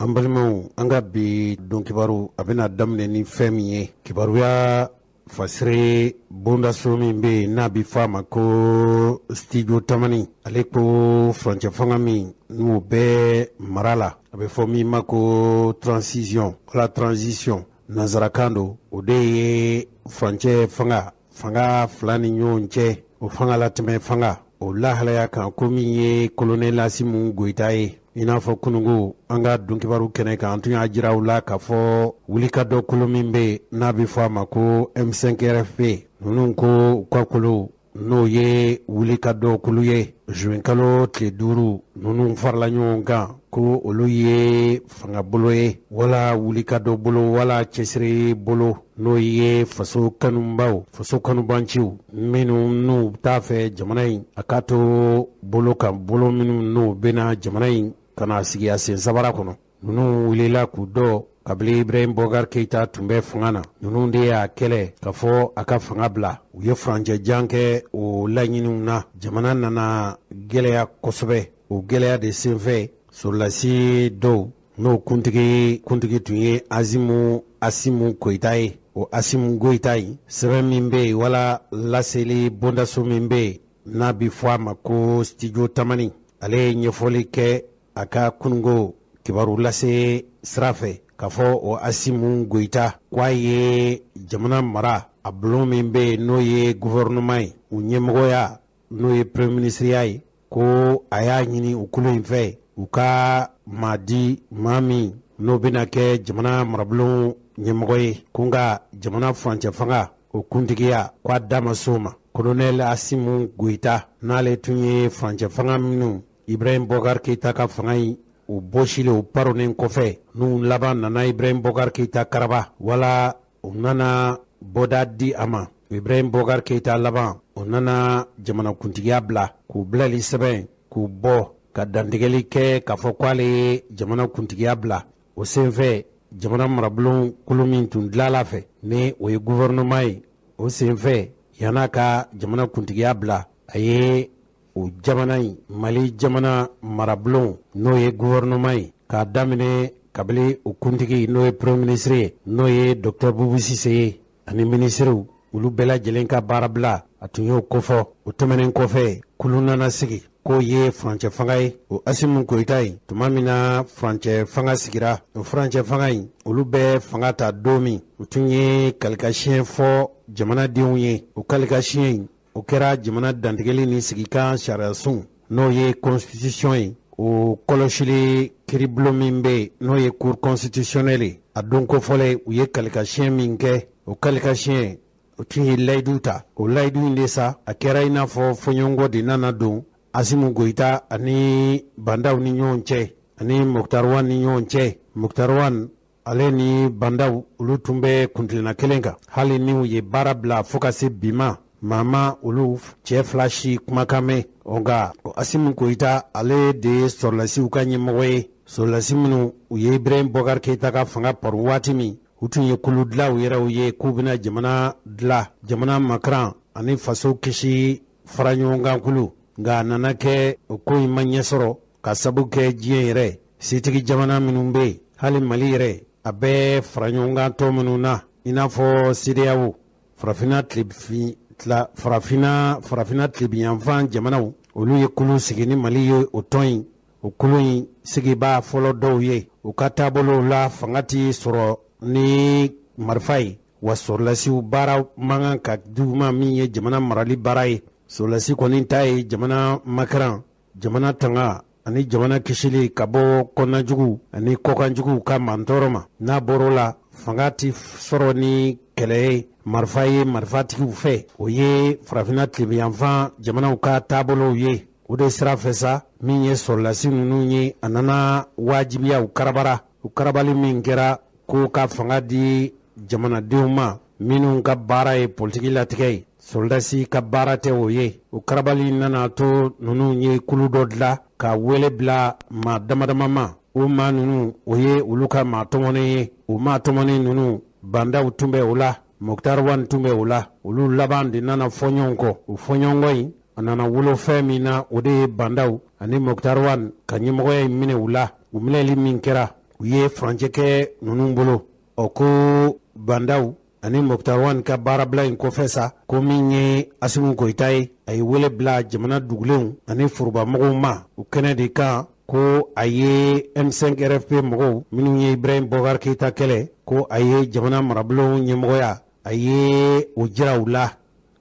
An balimaw, an ka bi don kibaru a bɛna daminɛ ni fɛn min ye, kibaruya fasiri bondaso min bɛ yen n'a bɛ fɔ a ma ko Studio Tamani, ale ko furancɛ fanga min n'o bɛ mara la, a bɛ fɔ min ma ko transition, wala transition nansarakan don, o de ye furancɛ fanga, fanga fila ni ɲɔgɔn cɛ, o fanga latɛmɛ fanga, o lahalaya kan, ko min ye kolonɛli Asimu Goyita ye. I n'a fɔ kununko an ka donkibaru kɛnɛ kan, an tun y'a jira aw la k'a fɔ wulikajɔ kulu min bɛ yen n'a bɛ fɔ a ma ko M5 RFP, ninnu ko u ka kulu n'o ye wulikajɔ kulu ye, juin kalo tile 5, ninnu farala ɲɔgɔn kan ko olu ye fangabolo ye, wala wulikajɔ bolo, wala cɛsiri bolo, n'o ye faso kanubaw, faso kanubanciw minnu n'u t'a fɛ jamana in a k'a to bolo kan, bolo minnu n'u bɛna jamana in ka na sigi a sen sabara kɔnɔ. Ninnu wulila k'u dɔ kabini Ibrahim Boubacar Keïta tun bɛ fanga na. Ninnu de y'a kɛlɛ k'a fɔ a ka fanga bila. U ye furancɛ jan kɛ o laɲiniw na. Jamana nana gɛlɛya kosɛbɛ. O gɛlɛya de senfɛ, sɔrɔdasi dɔw n'o kuntigi tun ye Asimu Goyita ye. O Asimu Goyita in, sɛbɛn min bɛ yen wala laseli bondaso min bɛ yen n'a bɛ fɔ a ma ko Studio Tamani, ale ye ɲɛfɔli kɛ a ka kununko kibaru lase sira fɛ k'a fɔ o Asimu Goyita k'a ye jamana mara a bulon min bɛ yen n'o ye gouvernement ye, u ɲɛmɔgɔya n'o ye premier ministre ye, ko a y'a ɲini u kulu in fɛ u ka maa di, maa min n'o bɛna kɛ jamana marabulon ɲɛmɔgɔ ye, ko nka jamana furancɛ fanga o kuntigiya k'a da ma s'o ma. Colonel Asimu Goyita n'ale tun ye furancɛ fanga minnu Ibrahim Boubacar Keïta ka fanga in o bɔsilen, o paronnen kɔfɛ, n'u laban nana Ibrahim Boubacar Keïta karaba, wala u nana bɔda di a ma. Ibrahim Boubacar Keïta laban o nana jamanakuntigiya bila, k'u bilali sɛbɛn k'u bɔ ka dantigɛli kɛ k'a fɔ k'ale ye jamana kuntigiya bila. O senfɛ, jamana marabulon kulu min tun dilanla fɛ ni o ye gouvernement ye, o senfɛ yann'a ka jamana kuntigiya bila, a ye o jamana in, Mali jamana marabulon n'o ye gouvernement ye, k'a daminɛ kabini o kuntigi n'o ye premier ministre ye, n'o ye docteur Boubou Cissé ye, ani minisiriw, olu bɛɛ lajɛlen ka baara bila, a tun y'o kofɔ. O tɛmɛnen kɔfɛ, kulu nana sigi k'o ye furancɛ fanga ye. O Asimu Goyita in, tuma min na furancɛ fanga sigira, o furancɛ fanga in, olu bɛ fanga ta don min, u tun ye kalikasiyɛn fɔ jamanadenw ye. O kalikasiyɛn in, o kɛra jamana dantigɛli ni sigikan sariyasun n'o ye constitution ye, o kɔlɔsili kiribulon min bɛ yen n'o ye cour constitutionnelle ye. A don kofɔlen, u ye kalikasiyɛn min kɛ, o kalikasiyɛn o tun ye layidu ta. O layidu in de sa, a kɛra i n'a fɔ fɔɲɔgɔnkɔ de nana don Asimu Goyita ani Bandaw ni ɲɔgɔn cɛ, ani Moctar Ouane ni ɲɔgɔn cɛ. Moctar Ouane ale ni Bandaw, olu tun bɛ kuntilenna kelen kan. Hali ni u ye baara bila fo ka se bi ma, maa ma olu cɛ fila si kumakan mɛn. Nka Asimu Goyita, ale de ye sɔrɔlasiw ka ɲɛmɔgɔ ye, sɔrɔlasi minnu u ye Ibrahim Boubacar Keïta ka fanga paru waati min, u tun ye kulu dilan u yɛrɛw ye k'u bɛna jamana dilan, jamana makaran ani faso kisi fara ɲɔgɔn kan kulu. Nka a nana kɛ o ko in ma ɲɛ sɔrɔ, ka sabu kɛ diɲɛ yɛrɛ setigi jamana minnu bɛ yen, hali Mali yɛrɛ a bɛ fara ɲɔgɔn kan tɔn minnu na, i n'a fɔ CEDEAO, farafinna tilebin tila farafinna farafinna tilebinyanfan jamanaw, olu ye kulu sigi ni Mali ye. O tɔn in, o kulu in sigibaa fɔlɔ dɔw ye, u ka taabolow la, fanga ti sɔrɔ ni marifa ye, wa sɔrɔlasiw baara man kan ka d'u ma. Min ye jamana marali baara ye, sɔrɔlasi kɔni ta ye jamana makaran, jamana tanga ani jamana kisili ka bɔ kɔnɔnajugu ani kɔkanjuguw ka mantɔɔrɔ ma. N'a bɔr'o la, fanga ti sɔrɔ ni kɛlɛ ye, marifa ye, marifatigiw fɛ. O ye farafinna tilebinyanfan jamanaw ka taabolow ye. O de sira fɛ sa, min ye sɔrɔlasi ninnu ye, a nana wajibiya u karabara. U karabali min kɛra ko ka fanga di jamanadenw ma minnu ka baara ye politiki latigɛ ye, sɔrɔdasi ka baara tɛ o ye. O karabali nana to ninnu ye kulu dɔ dilan ka wele bila maa damadama ma. O maa ninnu, o ye olu ka maa tɔmɔnen ye. O maa tɔmɔnen ninnu, Bandaw tun bɛ o la, Moctar Ouane tun bɛ o la. Olu laban de nana fɔ ɲɔgɔn kɔ. O fɔɲɔgɔnkɔ in, a nana wolo fɛn min na, o de ye Bandaw ani Moctar Ouane ka ɲɛmɔgɔya in minɛ u la. U minɛli min kɛra, U ye furancɛ kɛ ninnu bolo. Ɔ ko Bah N'Daw ani Moctar Ouane ka baarabila in kɔfɛ sa, ko min ye Assimi Goïta ye, a ye wele bila jamana dugulenw ani forobamɔgɔw ma o kɛnɛ de kan, ko a ye M5 RFP mɔgɔw minnu ye Ibrahim Boubacar Keïta kɛlɛ, ko a ye jamana marabulon ɲɛmɔgɔya, a ye o jira u la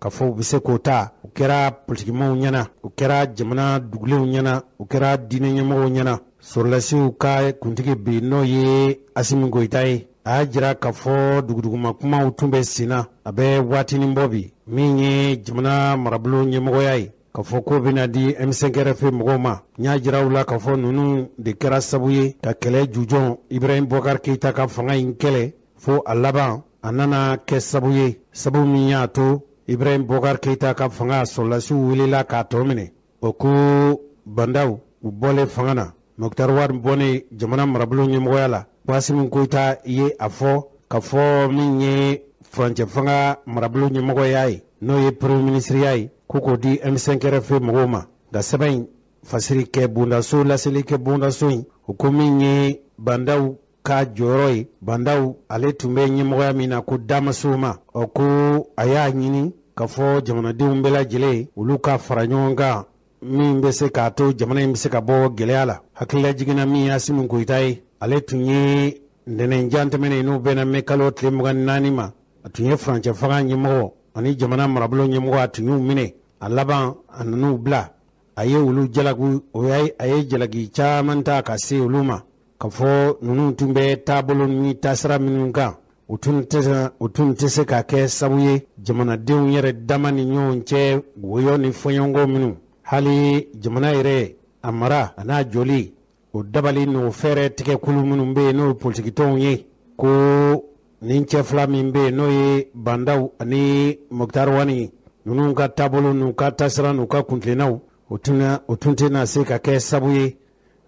k'a fɔ u bɛ se k'o ta. O kɛra politikimaaw ɲɛna, o kɛra jamana dugulenw ɲɛna, o kɛra diinɛ ɲɛmɔgɔw ɲɛna. Sɔrɔdasiw ka kuntigi bi, n'o ye Assimi Goïta ye, a y'a jira k'a fɔ duguduguma kumaw tun bɛ sen na a bɛ waatinin bɔ bi, min ye jamana marabulon ɲɛmɔgɔya ye, k'a fɔ k'o bɛna di M5 RFP mɔgɔw ma. N y'a jira u la k'a fɔ ninnu de kɛra sabu ye ka kɛlɛ jujɔn Ibrahim Boubacar Keïta ka fanga in kɛlɛ, fo a laban a nana kɛ sabu ye, sabu min y'a to Ibrahim Boubacar Keïta ka fanga sɔrɔdasiw wulila k'a tɔ minɛ. O ko Bah N'Daw u bɔlen fanga na, Moctar Ouane bɔlen jamana marabulon ɲɛmɔgɔya la, ko Assimi Goïta ye a fɔ k'a fɔ min ye furancɛ fanga marabulon ɲɛmɔgɔya ye, n'o ye premier ministreya ye, ko k'o di M5 RFP mɔgɔw ma. Nka sɛbɛn in fasiri kɛ bondaso, laseli kɛ bondaso in, o ko min ye Bah N'Daw ka jɔyɔrɔ ye, Bah N'Daw ale tun bɛ ɲɛmɔgɔya min na, ko damaso ma. Ɔ ko a y'a ɲini k'a fɔ jamanadenw bɛɛ lajɛlen, olu ka fara ɲɔgɔn kan, min bɛ se k'a to jamana in bɛ se ka bɔ gɛlɛya la. Hakilila jiginna, min ye Assimi Goïta ye, ale tun ye ntɛnɛnjan tɛmɛnen, n'o bɛnna mɛ kalo tile 24 ma, a tun ye furancɛ fanga ɲɛmɔgɔ ani jamana marabolo ɲɛmɔgɔ, a tun y'u minɛ. A laban a nan'u bila, a ye olu jalaki, o a ye jalaki caman ta ka se olu ma, k'a fɔ ninnu tun bɛ taabolo ni taasira minnu kan, o tun tɛ se ka kɛ sabu ye jamanadenw yɛrɛ dama ni ɲɔgɔn cɛ wɔyɔ ni fɔɲɔgɔnkɔ minnu, hali jamana yɛrɛ a mara a n'a jɔli, o dabali n'o fɛɛrɛ tigɛkulu minnu bɛ yen, n'o ye politikitɔnw ye, ko nin cɛ fila min bɛ yen, n'o ye Bah N'Daw ani Moctar Ouane ye, ninnu ka taabolo n'u ka taasira n'u ka kuntilennaw, o tun tɛna se ka kɛ sabu ye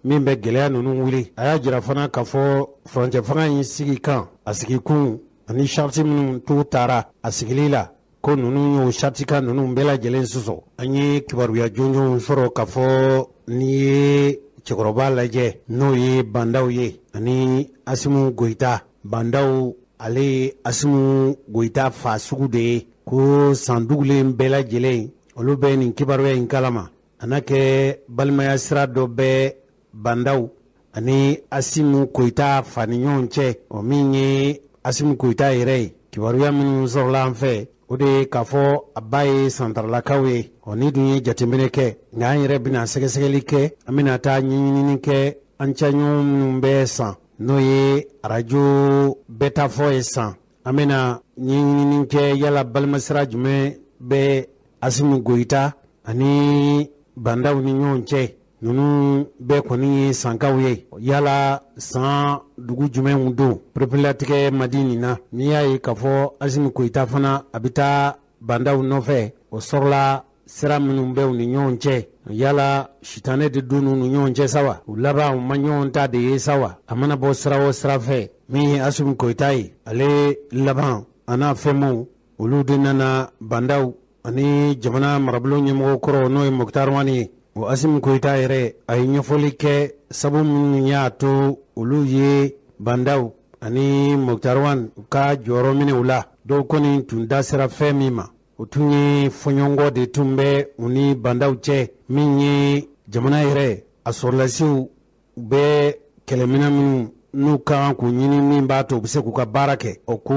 min bɛ gɛlɛya ninnu wuli. A y'a jira fana k'a fɔ furancɛ fanga in sigi kan, a sigikun ani sariti minnu t'u taara a sigili la, ko ninnu y'o sariti kan ninnu bɛɛ lajɛlen sɔsɔ. An ye kibaruya jɔnjɔnw sɔrɔ k'a fɔ n'i ye cɛkɔrɔba lajɛ, n'o ye Bah N'Daw ye ani Assimi Goïta, Bah N'Daw ale ye Assimi Goïta fa sugu de ye, ko san dugulen bɛɛ lajɛlen olu bɛ nin kibaruya in kalama. A n'a kɛ balimaya sira dɔ bɛ Bah N'Daw ani Assimi Goïta fa ni ɲɔgɔn cɛ. O min ye Assimi Goïta yɛrɛ ye, kibaruya minnu sɔrɔla an fɛ, o de ye k'a fɔ a ba ye santaralakaw ye. Ɔ ni dun ye jateminɛ kɛ, nka an yɛrɛ bɛna sɛgɛsɛgɛli kɛ, an bɛna taa ɲɛɲinini kɛ an cɛɲɔgɔn minnu bɛ san, n'o ye arajo bɛɛ ye san, an bɛna ɲɛɲinini kɛ yala balimasira jumɛn bɛ Assimi Goïta ani Bah N'Daw ni ɲɔgɔn cɛ. Ninnu bɛɛ kɔni ye sankaw ye, yala san dugu jumɛnw don? Pereperelatigɛ man di nin na. N'i y'a ye k'a fɔ Assimi Goïta fana a bɛ taa Bah N'Daw nɔfɛ, o sɔrɔla sira minnu bɛ u ni ɲɔgɔn cɛ, yala sitanɛ de don ni ɲɔgɔn cɛ sa wa? U laban u ma ɲɔgɔn ta de ye sa wa? A mana bɔ sira o sira fɛ, min ye Assimi Goïta ye, ale laban a n'a fɛnmaw, olu de nana Bah N'Daw ani jamana marabolo ɲɛmɔgɔ kɔrɔ, n'o ye Moctar Ouane ye. O Assimi Goïta yɛrɛ, a ye ɲɛfɔli kɛ sabu minnu y'a to olu ye Bah N'Daw ani Moctar Ouane u ka jɔyɔrɔ minɛ u la. Dɔw kɔni tun da sera fɛn min ma, o tun ye fɔɲɔgɔnkɔ de tun bɛ u ni Bah N'Daw cɛ, min ye jamana yɛrɛ a sɔrɔdasiw, u bɛ kɛlɛminɛ minnu n'u ka kan k'u ɲini, min b'a to u bɛ se k'u ka baara kɛ. O ko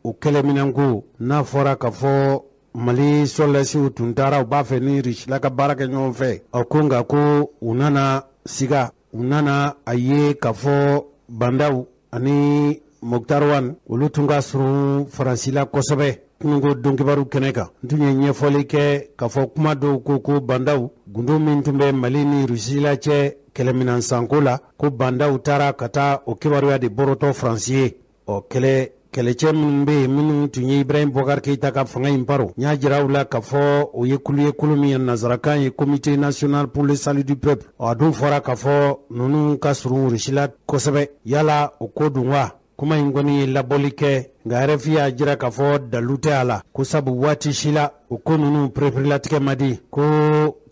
o kɛlɛminɛnko, n'a fɔra k'a fɔ Mali sɔrɔdasiw tun taara, u b'a fɛ ni Rusila ka baara kɛ ɲɔgɔn fɛ. Ɔ ko nka ko u nana siga, u nana a ye k'a fɔ Bah N'Daw ani Moctar Ouane, olu tun ka surun Faransi la kosɛbɛ. Kununko donkibaru kɛnɛ kan, n tun ye ɲɛfɔli kɛ k'a fɔ kuma dɔw ko ko Bah N'Daw, gundo min tun bɛ Mali ni Rusila cɛ kɛlɛminan sanko la, ko Bah N'Daw taara ka taa o kibaruya de bɔrɔtɔ Faransi ye. Ɔ kɛlɛ kɛlɛcɛ minnu bɛ yen, minnu tun ye Ibrahim Boubacar Keïta ka fanga in baro, n y'a jira u la k'a fɔ o ye kulu ye, kulu min ye nanzarakan ye Comité national pour le salut du peuple. Ɔ a dun fɔra k'a fɔ ninnu ka surun Rusila kosɛbɛ. Yala o ko dun wa? Kuma in kɔni ye labɔli kɛ, nka RFI y'a jira k'a fɔ dalu tɛ a la, ko sabu waati si la o ko ninnu pereperelatigɛ man di, ko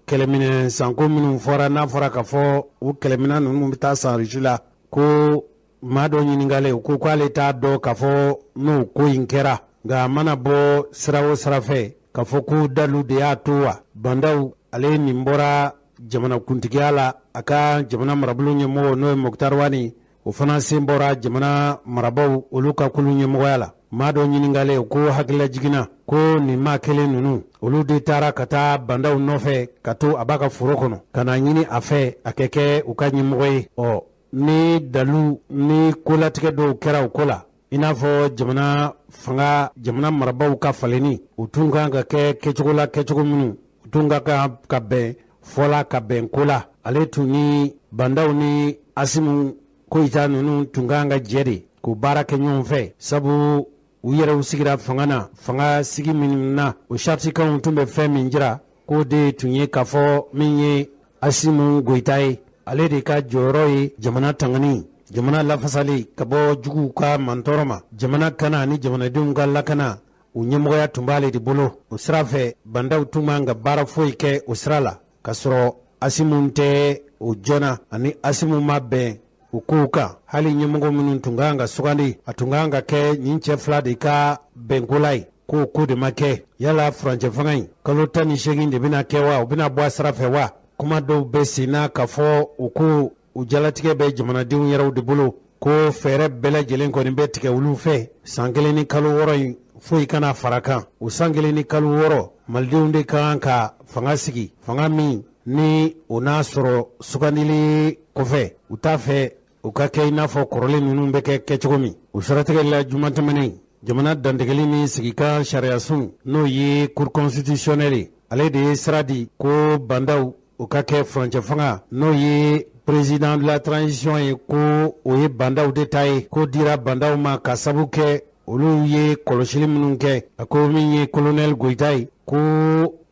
kɛlɛminɛ sanko minnu fɔra, n'a fɔra k'a fɔ o kɛlɛminɛ ninnu bɛ taa san Rusila, ko Maa dɔ ɲininkalen, o ko k'ale t'a dɔn k'a fɔ n'o ko in kɛra, nka a mana bɔ sira o sira fɛ, k'a fɔ ko dalu de y'a to wa Bandaw ale nin bɔra jamanakuntigiya la, a ka jamana marabolo ɲɛmɔgɔ, n'o ye Moctar Ouane, o fana sen bɔra jamana marabaaw olu ka kulu ɲɛmɔgɔya la. Maa dɔ ɲininkalen ko hakilila jiginna ko nin maa kelen ninnu, olu de taara ka taa Bandaw nɔfɛ ka to a b'a ka foro kɔnɔ ka na ɲini a fɛ a kɛ kɛ u ka ɲɛmɔgɔ ye. Ɔ ni dalu ni kolatigɛ dɔw kɛra o ko la, i n'a fɔ jamana fanga, jamana marabaaw ka falenni, u tun kan ka kɛ kɛcogo la, kɛcogo minnu u tun ka kan ka bɛn fɔla ka bɛn ko la, ale tun ni Bandaw ni Asimu Koyita ninnu tun kan ka jɛ de k'o baara kɛ ɲɔgɔn fɛ, sabu u yɛrɛw sigira fanga na. Fanga sigi min na, o saritikanw tun bɛ fɛn min jira, k'o de tun ye k'a fɔ min ye Asimu Goyita ye, ale de ka jɔyɔrɔ ye jamana tangani, jamana lafasali ka bɔ juguw ka mantɔɔrɔ ma, jamana kana ani jamanadenw ka lakana, o ɲɛmɔgɔya tun b'ale de bolo. O sira fɛ, Bandaw tun man ka baara foyi kɛ o sira la k'a sɔrɔ Asimu tɛ o joona ani Asimu ma bɛn o kow kan. Hali ɲɛmɔgɔ minnu tun kan ka sugandi, a tun kan ka kɛ nin cɛ fila de ka bɛnkola ye, k'o ko de ma kɛ. Yala furancɛ fanga in kalo 18 de bɛna kɛ wa, o bɛna bɔ a sira fɛ wa? Kuma dɔw bɛ sen na k'a fɔ o ko o jalatigɛ bɛ jamanadenw yɛrɛw de bolo, ko fɛɛrɛ bɛɛ lajɛlen kɔni bɛ tigɛ olu fɛ san 1 ni kalo 6 in foyi kana fara kan. O san 1 ni kalo 6, malidenw de kan ka fanga sigi, fanga min ni o n'a sɔrɔ sugandili kɔfɛ, u t'a fɛ u ka kɛ i n'a fɔ kɔrɔlen ninnu bɛ kɛ kɛcogo min. O siratigɛ la, juma tɛmɛnen, jamana dantigɛli ni sigikan sariyasun, n'o ye Cour constitutionnelle ye, ale de ye sira di ko Bandaw o ka kɛ furancɛ fanga, n'o ye président de la transition ye, ko o ye Bandaw de ta ye, ko dira Bandaw ma ka sabu kɛ olu ye kɔlɔsili minnu kɛ. A ko min ye colonel Goyita ye, ko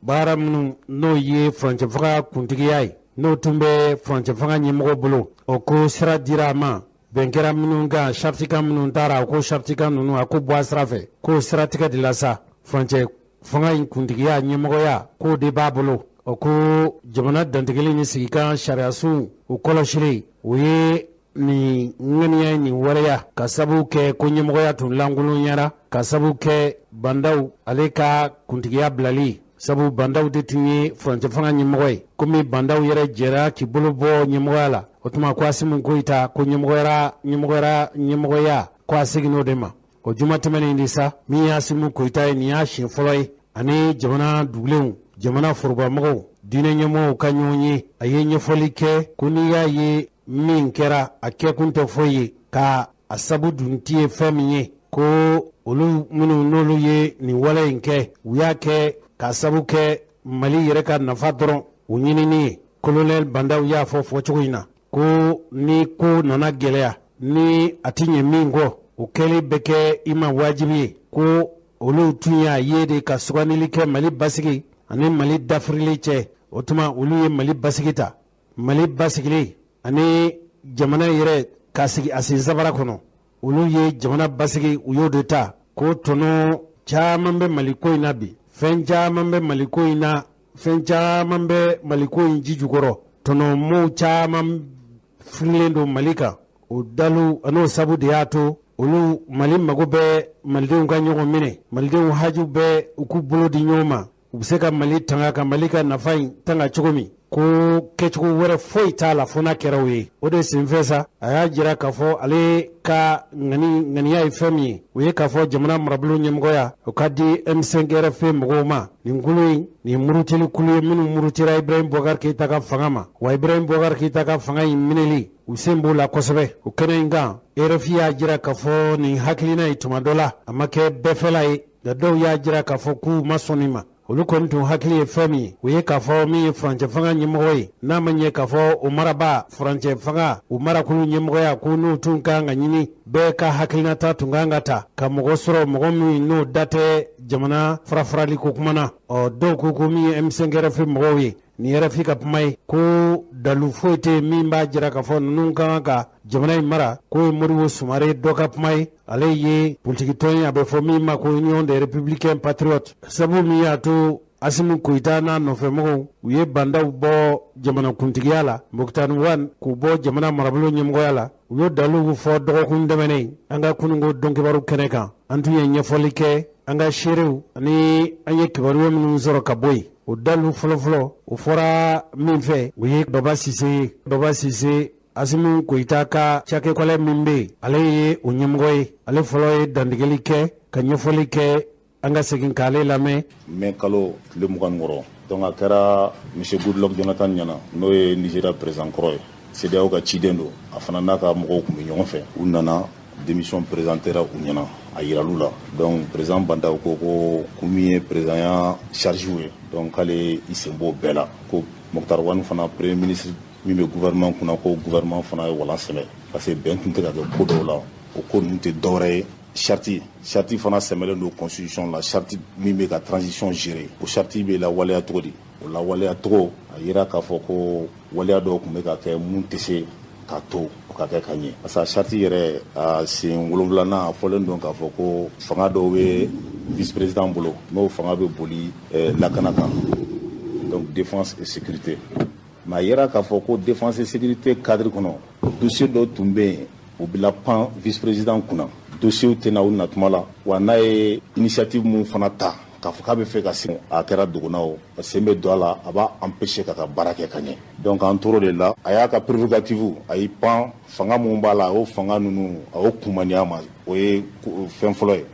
baara minnu n'o ye furancɛ fanga kuntigiya ye, n'o tun bɛ furancɛ fanga ɲɛmɔgɔ bolo, o ko sira dira a ma, bɛn kɛra minnu kan, saritikan minnu taara, a ko saritikan ninnu, a ko bɔ a sira fɛ, k'o siratigɛ de la sa, furancɛ fanga in kuntigiya ɲɛmɔgɔya, k'o de b'a bolo. O ko jamana dantigɛli ni sigikan sariyasun o kɔlɔsili, o ye nin ŋaniya, nin waleya, ka sabu kɛ ko ɲɛmɔgɔya tun lankolonyara ka sabu kɛ Bandaw ale ka kuntigiya bilali, sabu Bandaw de tun ye furancɛ fanga ɲɛmɔgɔ ye. Komi Bandaw yɛrɛ jɛra k'i bolo bɔ ɲɛmɔgɔya la, o tuma ko Asimu Goyita ko ɲɛmɔgɔyara ɲɛmɔgɔyara ɲɛmɔgɔya ko a seginn'o de ma. O juma tɛmɛnen de sa, min ye Asimu Goyita ye, nin y'a siɲɛ fɔlɔ ye ani jamana dugulenw, jamana forobamɔgɔw, diinɛ ɲɛmɔgɔw ka ɲɔgɔn ye. A ye ɲɛfɔli kɛ ko n'i y'a ye min kɛra, a kɛkun tɛ foyi ye, ka a sabu dun ti ye fɛn min ye, ko olu minnu n'olu ye nin wale in kɛ, u y'a kɛ k'a sabu kɛ Mali yɛrɛ ka nafa dɔrɔn o ɲinini ye. Colonel Bandaw y'a fɔ fɔcogo in na ko ni ko nana gɛlɛya, ni a ti ɲɛ min kɔ, o kɛli bɛ kɛ i ma wajibi ye, ko olu tun y'a ye de ka sugandili kɛ Mali basigi ani Mali dafirili cɛ. O tuma olu ye Mali basigi ta, Mali basigili ani jamana yɛrɛ ka sigi a sen sabara kɔnɔ, olu ye jamana basigi, u y'o de ta. Ko tɔnɔ caman bɛ Mali ko in na bi, fɛn caman bɛ Mali ko in na, fɛn caman bɛ Mali ko in ji jukɔrɔ, tɔnɔmow caman firilen don Mali kan. O dalu an'o sabu de y'a to olu Mali mago bɛ malidenw ka ɲɔgɔn minɛ, malidenw haju bɛ u k'u bolo di ɲɔgɔn ma, u bɛ se ka Mali tanga, ka Mali ka nafa in tanga cogo min, ko kɛcogo wɛrɛ foyi t'a la fo n'a kɛra o ye. O de senfɛ sa, a y'a jira k'a fɔ ale ka ŋaniya ye fɛn min ye, o ye k'a fɔ jamana marabolo ɲɛmɔgɔya o ka di M5 RFP mɔgɔw ma. Nin kulu in, nin murutili kulu ye minnu murutira Ibrahim Boubacar Keïta ka fanga ma, wa Ibrahim Boubacar Keïta ka fanga in minɛli, u sen b'o la kosɛbɛ. O kɛnɛ in kan, RFI y'a jira k'a fɔ nin hakilina ye, tuma dɔ la a ma kɛ bɛɛfɛla ye, nka dɔw y'a jira k'a fɔ k'u ma sɔn nin ma. Olu kɔni tun hakili ye fɛn min ye, o ye k'a fɔ min ye furancɛ fanga ɲɛmɔgɔ ye, n'a ma ɲɛ k'a fɔ o maraba furancɛ fanga o marakulu ɲɛmɔgɔya, ko n'o tun kan ka ɲini, bɛɛ ka hakilinata tun kan ka ta ka mɔgɔ sɔrɔ, mɔgɔ min n'o da tɛ jamana farafarali ko kuma na. Ɔ dɔw ko ko min ye M5 RFP mɔgɔw ye, nin RFI ka kuma ye, ko dalu foyi tɛ min b'a jira k'a fɔ ninnu ka kan ka jamana in mara. K'o ye Modibo Sumare dɔ ka kuma ye, ale ye politikitɔn ye, a bɛ fɔ min ma ko Union des républicains patriotes. Sabu min y'a to Asimi Goyita n'a nɔfɛmɔgɔw, u ye Ba Ndaw bɔ jamanakuntigiya la, Moctar Ouane k'u bɔ jamana marabolo ɲɛmɔgɔya la. U y'o daliluw fɔ dɔgɔkun tɛmɛnen an ka kununko donkibaru kɛnɛ kan. An tun ye ɲɛfɔli kɛ an ka seerew ani an ye kibaruya minnu sɔrɔ ka bɔ yen. O dalilu fɔlɔfɔlɔ, o fɔra min fɛ, o ye Baba Sise ye. Baba Sise, Asimi Goyita ka cakɛkɔlɛ min bɛ yen, ale ye o ɲɛmɔgɔ ye. Ale fɔlɔ ye dantigɛli kɛ ka ɲɛfɔli kɛ. An ka segin k'ale lamɛn. Mai kalo tile 26, donc a kɛra monsieur Goodluck Jonathan ɲɛna, n'o ye Nigeria président kɔrɔ ye, CEDEAO ka ciden don. A fana n'a ka mɔgɔw tun bɛ ɲɔgɔn fɛ. U nana, démission présentera u ɲɛna, a yiral'u la. Donc président Ba Ndaw ko ko kun min ye présidentya charge ye, donc k'ale i sen b'o bɛɛ la, ko Moctar Ouane fana, premier ministre min bɛ gouvernement kunna, ko gouvernement fana ye walan sɛmɛ, parce que bɛn tun tɛ ka kɛ ko dɔw la. O ko ninnu tɛ dɔwɛrɛ ye, charte fana sɛmɛlen don constitution la, charte min bɛ ka transition gérer. O charte bɛ lawaleya cogo di? O lawaleya cogo, a yira k'a fɔ ko waleya dɔw tun bɛ ka kɛ mun tɛ se ka to o ka kɛ ka ɲɛ, parce que charte yɛrɛ, a sen wolonfilanan, a fɔlen don k'a fɔ ko fanga dɔw bɛ vice président bolo, n'o fanga bɛ boli lakana kan, donc défense et sécurité. Mais a yira k'a fɔ ko défense et sécurité cadre kɔnɔ, dossier dɔw tun bɛ yen, o bɛ la pan vice président kunna. Dossier tɛna u natuma la wa. N'a ye initiative mun fana ta k'a fɔ k'a bɛ fɛ ka sen, a kɛra dogona o, sen bɛ don a la, a b'a empêcher k'a ka baara kɛ ka ɲɛ. Donc an tor'o de la, a y'a ka prérogative, a y'i pan fanga mun b'a la, a y'o fanga ninnu, a y'o kunmaniya ma. O ye fɛn fɔlɔ ye.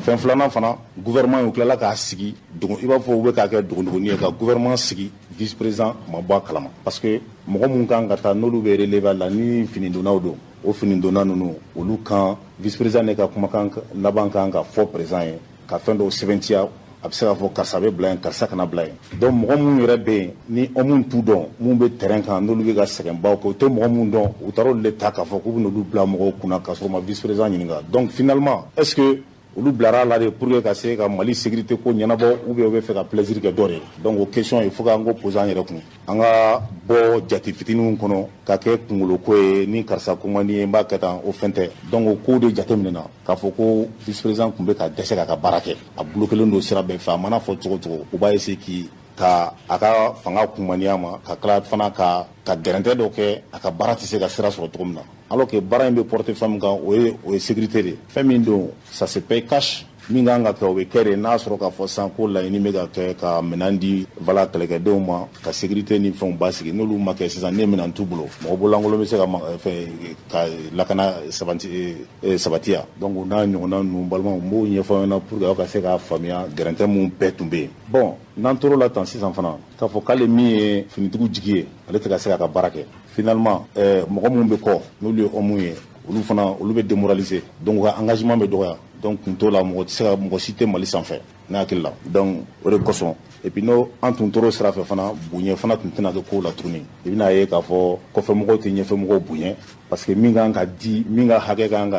Fɛn filanan fana, gouvernement, u tilala k'a sigi dogo, i b'a fɔ u bɛ k'a kɛ dogodogonin ye, ka gouvernement sigi, vice président ma bɔ a kalama, parce que mɔgɔ mun kan ka taa, n'olu bɛ relever la, ni finidonnaw don, o finidonna ninnu, olu kan, vice président ne ka kumakan laban kan ka fɔ président ye, ka fɛn dɔw sɛbɛntiya. A bɛ se k'a fɔ karisa bɛ bila yen, karisa kana bila yen. Donc mɔgɔ minnu yɛrɛ bɛ yen, ni minnu t'u dɔn, mun bɛ terrain kan, n'olu bɛ ka sɛgɛnbaw kɛ, u tɛ mɔgɔ minnu dɔn, u taara olu de ta k'a fɔ k'u bɛ n'olu bila mɔgɔw kunna, k'a sɔrɔ u ma vice président ɲininka. Donc finalement, est ce que olu bilara a la de pour que ka se ka Mali sécurité ko ɲɛnabɔ, ou bien u bɛ fɛ ka plaisir kɛ dɔ de? Donc o question, il faut k'an k'o poser an yɛrɛ kun, an ka bɔ jate fitininw kɔnɔ ka kɛ kunkolo ko ye, ni karisa ko man di ye, n b'a kɛ tan, o fɛn tɛ. Donc o kow de jateminɛna k'a fɔ ko vice président tun bɛ ka dɛsɛ k'a ka baara kɛ, a bloqué don sira bɛɛ fɛ. A mana fɔ cogo cogo, u b'a essayer k'i ka a ka fanga kunmaniya ma, ka tila fana ka gɛrɛntɛ dɔ kɛ, a ka baara tɛ se ka sira sɔrɔ cogo min na, alors que baara in bɛ porter fɛn min kan, o ye sécurité de ye. Fɛn min don, ça se paye cash. Min kan ka kɛ, o bɛ kɛ de. N'a sɔrɔ k'a fɔ sisan ko laɲini bɛ ka kɛ ka minɛn di, voilà, kɛlɛkɛdenw ma, ka sécurité ni fɛnw basigi, n'olu ma kɛ sisan, ni minɛn t'u bolo, mɔgɔ bololankolon bɛ se ka fɛn ka lakana sabati sabatiya. Donc o n'a ɲɔgɔnna ninnu, balimaw, n b'o ɲɛfɔ aw ɲɛna pour que aw ka se k'a faamuya, gɛrɛntɛ mun bɛɛ tun bɛ yen. Bon, n'an tor'o la tan sisan fana, k'a fɔ k'ale min ye finitigiw jigi ye, ale tɛ ka se k'a ka baara kɛ, finalement mɔgɔ minnu bɛ kɔ, n'olu ye homme ye, olu fana, olu bɛ démoraliser, donc u ka engagement bɛ dɔgɔya. Donc kun t'o la, mɔgɔ tɛ se ka, mɔgɔ si tɛ Mali sanfɛ, ne hakili la. Donc o de kosɔn, et puis n'o an tun tor'o sira fɛ fana, bonya fana tun tɛna kɛ kow la tuguni. I bɛna ye k'a fɔ kɔfɛmɔgɔw tɛ ɲɛfɛmɔgɔw bonya, parce que min kan ka di, min ka hakɛ kan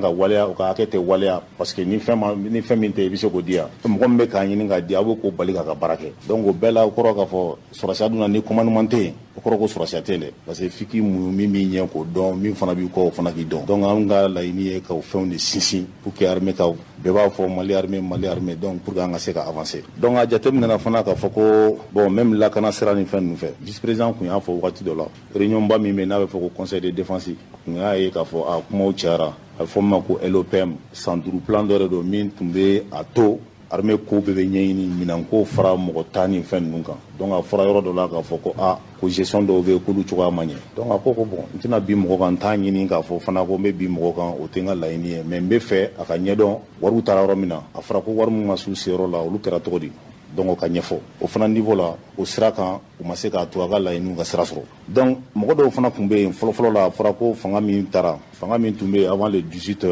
ka waleya, o ka hakɛ tɛ waleya, parce que ni fɛn ma, ni fɛn min tɛ, i bɛ se k'o di yan, mɔgɔ min bɛ k'a ɲini k'a di, a b'o ko bali k'a ka baara kɛ. Donc o bɛɛ la, o kɔrɔ k'a fɔ sɔrɔsiya dun na, ni commandement tɛ yen, o kɔrɔ ko sɔrɔsiya tɛ yen dɛ, parce que f'i k'i muɲu, min b'i ɲɛ k'o dɔn, min fana b'i kɔ, o fana k'i dɔn. Donc an ka laɲini ye ka o fɛnw de sinsin pour que armée ka, bɛɛ b'a fɔ Mali armée, Mali armée, donc pour que an ka se ka avancer. Donc a jateminɛna fana k'a fɔ ko bon, même lakana sira ni fɛn ninnu fɛ, vice président tun y'a fɔ wagati dɔ la, réunion ba min bɛ yen, n'a bɛ fɔ ko conseil de défense, tun y'a ye k'a fɔ a kumaw cayara. A bɛ fɔ min ma ko LOPM, san 5 plan dɔ de don min tun bɛ a to armée ko bɛɛ bɛ ɲɛɲini, minɛnko fara mɔgɔ ta ni fɛn ninnu kan. Donc a fɔra yɔrɔ dɔ la k'a fɔ ko aa, ko gestion dɔw bɛ yen, k'olu cogoya ma ɲɛ. Donc a ko ko bon, n tɛna bin mɔgɔ kan, n t'a ɲini k'a fɔ fana ko n bɛ bin mɔgɔ kan, o tɛ n ka laɲini ye, mais n bɛ fɛ a ka ɲɛdɔn wariw taara yɔrɔ min na. A fɔra ko wari min ma s'u seyɔrɔ la, olu kɛra cogo di? Donc o ka ɲɛfɔ o fana niveau la. O sira kan, u ma se k'a to a ka laɲiniw ka sira sɔrɔ. Donc mɔgɔ dɔw fana tun bɛ yen fɔlɔfɔlɔ la, a fɔra ko fanga min taara, fanga min tun bɛ yen avant le 18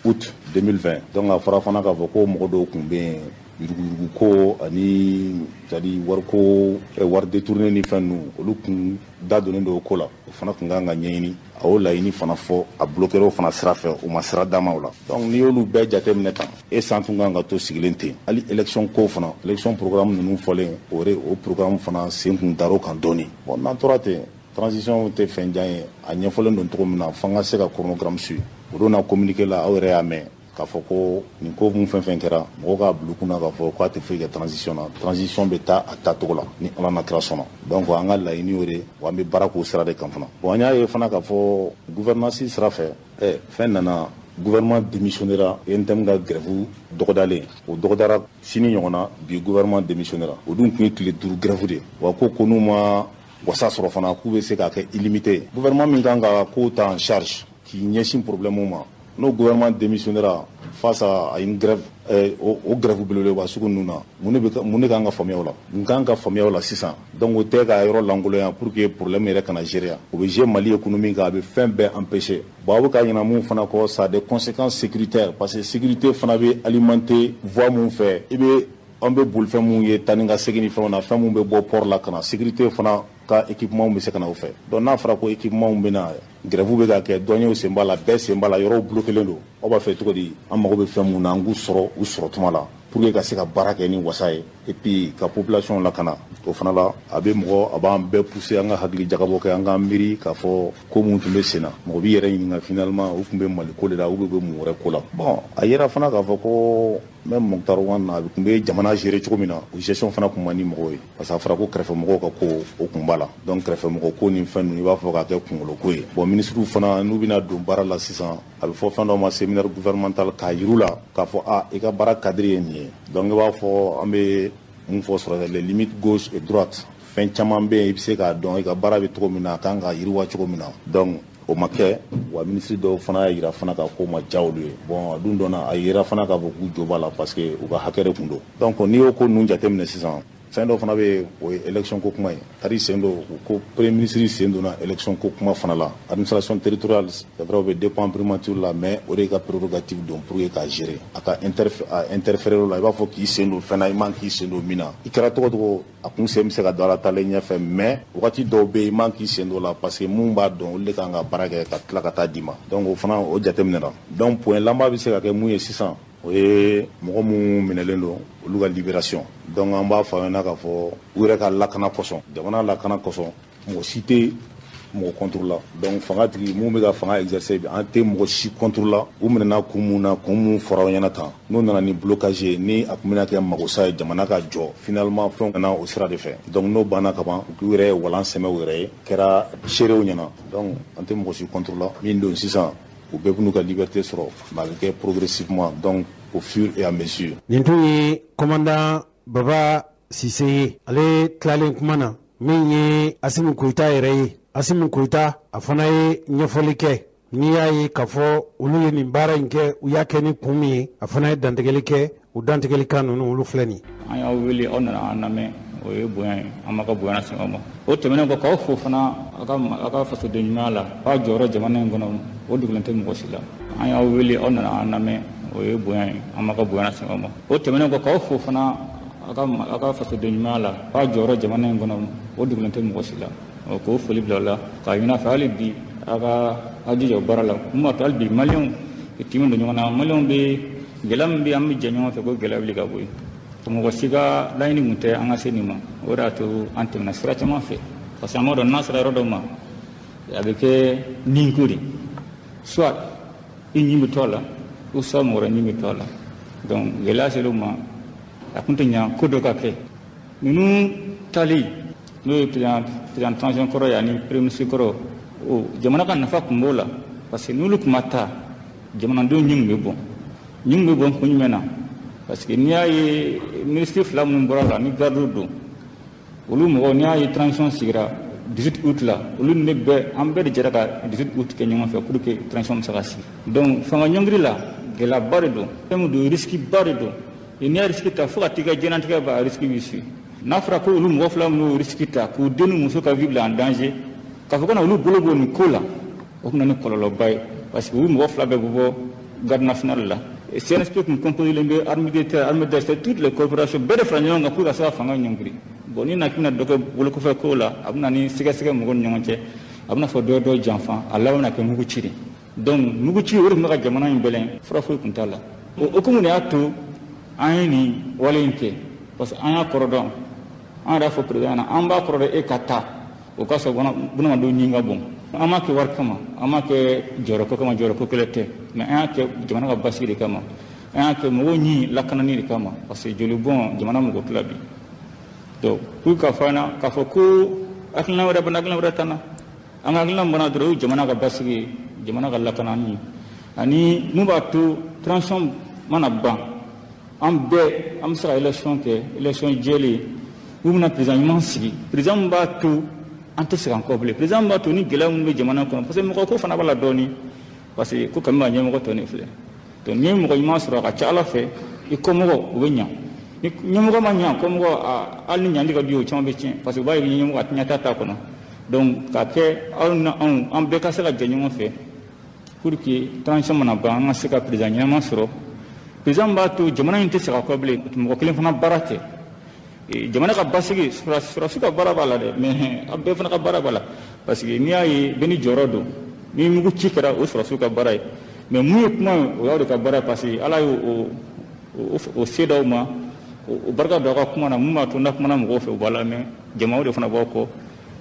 août 2020, donc a fɔra fana k'a fɔ ko mɔgɔ dɔw tun bɛ yen, yuruguyurugu ko ani, c'est à dire wariko, wari détourné ni fɛn ninnu, olu kun da donnen don o ko la, o fana tun kan ka ɲɛɲini. A y'o laɲini fana fɔ, a bloqué o fana sira fɛ, u ma sira d'a ma o la. Donc n'i y'olu bɛɛ jateminɛ tan, e san tun kan ka to sigilen ten. Hali élection ko fana, élection programme ninnu fɔlen, o o programme fana sen kun dar'o kan dɔɔni. Bon, n'an tora ten, transition tɛ fɛn jan ye. A ɲɛfɔlen don cogo min na, f'an ka se ka chronogramme suivre. O don na, communiqué la, aw yɛrɛ y'a mɛn. K'a fɔ ko nin ko mun fɛn fɛn kɛra, mɔgɔw k'a bila u kunna k'a fɔ k'a tɛ foyi kɛ transition na. Transition bɛ taa a taacogo la ni Ala n'a kira sɔnna. Donc an ka laɲini y'o de, wa an bɛ baara k'o sira de kan fana. Bon, an y'a ye fana k'a fɔ gouvernance sira fɛ, fɛn nana, gouvernement démissionnera. UNTM ka grève dɔgɔdalen, o dɔgɔdara sini ɲɔgɔn na, bi gouvernement démissionnera. O dun tun ye tile 5 grève de ye. Wa ko n'u ma wasa sɔrɔ fana, k'u bɛ se k'a kɛ illimité. Gouvernement min kan ka kow ta en charge k'i ɲɛsin problème ma, n'o gouvernement démissionnera face à une grève, o grève belebeleba sugu ninnu na, mun de kan ka faamuya o la? Mun kan ka faamuya o la sisan? Donc o tɛ ka yɔrɔ lankolonya pour que problème yɛrɛ kana gérer yan. O bɛ jouer Mali économie kan, a bɛ fɛn bɛɛ empêcher. Bon, a bɛ ka ɲina mun fana kɔ, ça a des conséquences sécuritaires, parce que sécurité fana bɛ alimenter voie mun fɛ, i bɛ an bɛ bolifɛn mun ye taa ni ka segin ni fɛnw na, fɛn mun bɛ bɔ port la ka na, sécurité fana ka équipement bɛ se ka na o fɛ. Donc n'a fɔra ko équipement bɛ na, grève bɛ ka kɛ, douaniers sen b'a la, bɛɛ sen b'a la, yɔrɔw bloqué don, aw b'a fɛ cogo di an mago bɛ fɛn mun na, an k'u sɔrɔ u sɔrɔ tuma la pour que ka se ka baara kɛ ni wasa ye, et puis ka population lakana? O fana la, a bɛ mɔgɔ, a b'an bɛɛ pousser an ka hakili jagabɔ kɛ, an k'an miiri k'a fɔ ko mun tun bɛ sen na. Mɔgɔ b'i yɛrɛ ɲininka finalement, u tun bɛ Mali ko de la ou bien u bɛ mun wɛrɛ ko la? Bon, a yera fana k'a fɔ ko même Moctar Ouane, a tun bɛ jamana gérer cogo min na, o gestion fana tun man di mɔgɔw ye, parce que a fɔra ko kɛrɛfɛmɔgɔw ka ko o tun b'a la. Donc kɛrɛfɛmɔgɔ ko ni fɛn ninnu, i b'a fɔ k'a kɛ kunkolo ko ye. Bon, ministres fana, n'u bɛna don baara la sisan, a bɛ fɔ fɛn dɔ ma séminaire gouvernemental, k'a yir'u la k'a fɔ a i ka baara cadre ye nin ye. Donc i b'a fɔ an bɛ mun fɔ sɔrɔ, les limites gauche et droite, fɛn caman bɛ yen, i bɛ se k'a dɔn i ka baara bɛ cogo min na, a kan ka yiriwa cogo min na. Donc o ma kɛ. Wa minisiri dɔw fana y'a yira fana k'a ko ma diya olu ye. Bon, a dun dɔnna, a yira fana k'a fɔ k'u jo b'a la, parce que u ka hakɛ de tun don. Donc n'i y'o ko ninnu jateminɛ sisan, fɛn dɔ fana bɛ yen, o ye élection ko kuma ye. Tari sen don, u ko premier ministre sen donna élection ko kuma fana la. Administration territoriale, c'est vrai, o bɛ dépend primature la, mais o de ka prérogative don pour que k'a gérer. A ka interférer o la, i b'a fɔ k'i sen don fɛn na, i man k'i sen don min na. I kɛra cogo cogo, a kun sen bɛ se ka don a la taalen ɲɛfɛ, mais wagati dɔw bɛ yen, i man k'i sen don o la, parce que mun b'a dɔn, olu de kan ka baara kɛ ka tila ka taa d'i ma. Donc o fana, o jateminɛra. Donc point laban bɛ se ka kɛ mun ye sisan, o ye mɔgɔ minnu minɛlen don, olu ka libération. Donc an b'a fɔ ɲɛna k'a fɔ u yɛrɛ ka lakana kosɔn, jamana lakana kosɔn, mɔgɔ si tɛ mɔgɔ contre la. Donc fanga tigi mun bɛ ka fanga exercer, an tɛ mɔgɔ si contre la. U minɛna kun mun na, kun mun fɔra aw ɲɛna tan, n'u nana ni blocage ye, ni a tun bɛna kɛ magosa ye jamana ka jɔ, finalement fɛnw nana o sira de fɛ. Donc n'o banna ka ban, u k'u yɛrɛ walan sɛmɛ u yɛrɛ ye, kɛra seerew ɲɛna. Donc an tɛ mɔgɔ si contre la. Min don sisan, u bɛɛ b'u ka liberté sɔrɔ, mais a bɛ kɛ progressivement, donc au fur et à mesure. Nin tun ye commandant Baba Sise ye. Ale tilalen kuma na, min ye Asimi Goyita yɛrɛ ye, Asimi Goyita, a fana ye ɲɛfɔli kɛ. N'i y'a ye k'a fɔ olu ye nin baara in kɛ, u y'a kɛ ni kun min ye, a fana ye dantigɛli kɛ. O dantigɛli kan ninnu, olu filɛ nin. An y'aw wele, aw nana an lamɛn, o ye bonya ye, an b'a ka bonya lase aw ma. O tɛmɛnen kɔ, k'aw fo fana aw ka fasoden ɲumanya la, aw jɔyɔrɔ jamana in kɔnɔ, o dogolen tɛ mɔgɔ si la. An y'aw wele, aw nana an lamɛn, o ye bonya ye, an b'a ka bonya lase aw ma. O tɛmɛnen kɔ, k'aw fo fana aw ka fasoden ɲumanya la, aw jɔyɔrɔ jamana in kɔnɔ, o dogolen tɛ mɔgɔ si la. K'o foli bila o la, k'a ɲini a fɛ hali bi aw ka aw jija o baara la. Mun b'a to hali bi Maliyɛnw timi don ɲɔgɔn na, Maliyɛnw bɛ gɛlɛya min bɛ, an bɛ jɛ ɲɔgɔn fɛ ko gɛlɛya wuli ka bɔ yen. Mɔgɔ si ka laɲini kun tɛ an ka se nin ma. O de y'a to an tɛmɛna sira caman fɛ, parce que an b'a dɔn n'a sera yɔrɔ dɔ ma, a bɛ kɛ nin ko de, soit i ɲin bɛ to a la, ou soit mɔgɔ wɛrɛ ɲin bɛ to a la. Donc gɛlɛya ser'o ma, a kun tɛ ɲa ko dɔ ka kɛ. Ninnu tali, n'o ye président transition kɔrɔ ye ani premier ministre kɔrɔ, o jamana ka nafa kun b'o la, parce que n'olu tun ma taa, jamanadenw ɲin kun bɛ bɔn. Ɲin bɛ bɔn kun jumɛn na? Parce que n'i y'a ye ministre fila minnu bɔra la ni garde don, olu mɔgɔw, n'i y'a ye transition sigira 18 août la, olu ni ne bɛɛ, an bɛɛ de jɛra ka 18 août kɛ ɲɔgɔn fɛ pour que transition bɛ se ka sigi. Donc fanga ɲɔngiri la, gɛlɛyaba de don, fɛn min don, risque ba de don. N'i y'a risque ta, fo ka t'i ka diɲɛlatigɛ ban, a risque b'i suit. N'a fɔra ko olu mɔgɔ fila minnu y'o risque ta k'u den ni muso ka vie bila en danger, k'a fɔ ko na olu bolo b'o nin ko la, o tun na ni kɔlɔlɔba ye, parce que u mɔgɔ fila bɛɛ bɛ bɔ garde nationale la. CNSP tun composé bɛ armée de terre, armée d'air, c'est toutes les corporations bɛɛ de fara ɲɔgɔn kan pour ka se ka fanga ɲɔngiri. Bon, ni na k'i bɛna dɔ kɛ bolokɔfɛ ko la, a bɛ na ni sɛgɛsɛgɛ mɔgɔw ni ɲɔgɔn cɛ, a bɛna fɔ dɔ dɔ janfa, a laban bɛna kɛ mugu ci de. Donc mugu ci, o de tun bɛ ka jamana in bɛlɛn, fura foyi tun t'a la. O hukumu de y'a to an ye nin wale in kɛ, parce que an y'a kɔrɔ dɔn. An yɛrɛ y'a fɔ président ɲɛna, an b'a kɔrɔ dɔn, e ka taa o ka sɔrɔ bunamadenw ɲin ka bon. An m'a kɛ wari kama, an m'a kɛ jɔyɔrɔko kama, jɔyɔrɔko kɛlɛ tɛ, mais an y'a kɛ jamana ka basigi de kama, an y'a kɛ mɔgɔw ɲi lakanani de kama, parce que jolibɔn jamana mɔgɔ tila bi. Donc pour k'a fɔ an na k'a fɔ ko hakilina wɛrɛ b'an na, hakilina wɛrɛ t'an na, an ka hakilina b'an na dɔrɔn, o ye jamana ka basigi ye, jamana ka lakanani, ani mun b'a to transition mana ban, an bɛɛ an bɛ se ka élection kɛ, élection jɛlen, u bɛna président ɲuman sigi, président min b'a to an tɛ segin an kɔ bilen, président min b'a to ni gɛlɛya minnu bɛ jamana kɔnɔ, parce que mɔgɔ ko fana b'a la dɔɔni, parce que ko kami b'a ɲɛmɔgɔ tɔ ne filɛ. Donc n'i ye mɔgɔ ɲuman sɔrɔ, a ka ca Ala fɛ i kɔmɔgɔ u bɛ ɲa, ni ɲɛmɔgɔ ma ɲa kɔmɔgɔ, hali ni ɲali ka di o caman bɛ tiɲɛ, parce que u b'a ye ɲɛmɔgɔ a tɛ ɲɛta t'a kɔnɔ. Donc k'a kɛ aw ni anw, an bɛɛ ka se ka jɛ ɲɔgɔn fɛ pour que transition mana ban, an ka se ka président ɲɛnama sɔrɔ, président b'a to jamana in tɛ segin a kɔ bilen, mɔgɔ kelen fana baara tɛ. Jamana ka basigi, sɔrɔdasi ka baara b'a la dɛ, mais aw bɛɛ fana ka baara b'a la, parce que n'i y'a ye bɛɛ ni jɔyɔrɔ don, ni mugu ci kɛra o sɔrɔdasiw ka baara ye, mais mun ye kuma ye, o y'aw de ka baara ye, parce que Ala y'o o se d'aw ma, o barika don aw ka kuma na, mun b'a to n'a kumana mɔgɔw fɛ u b'a lamɛn, jamaw de fana b'aw kɔ.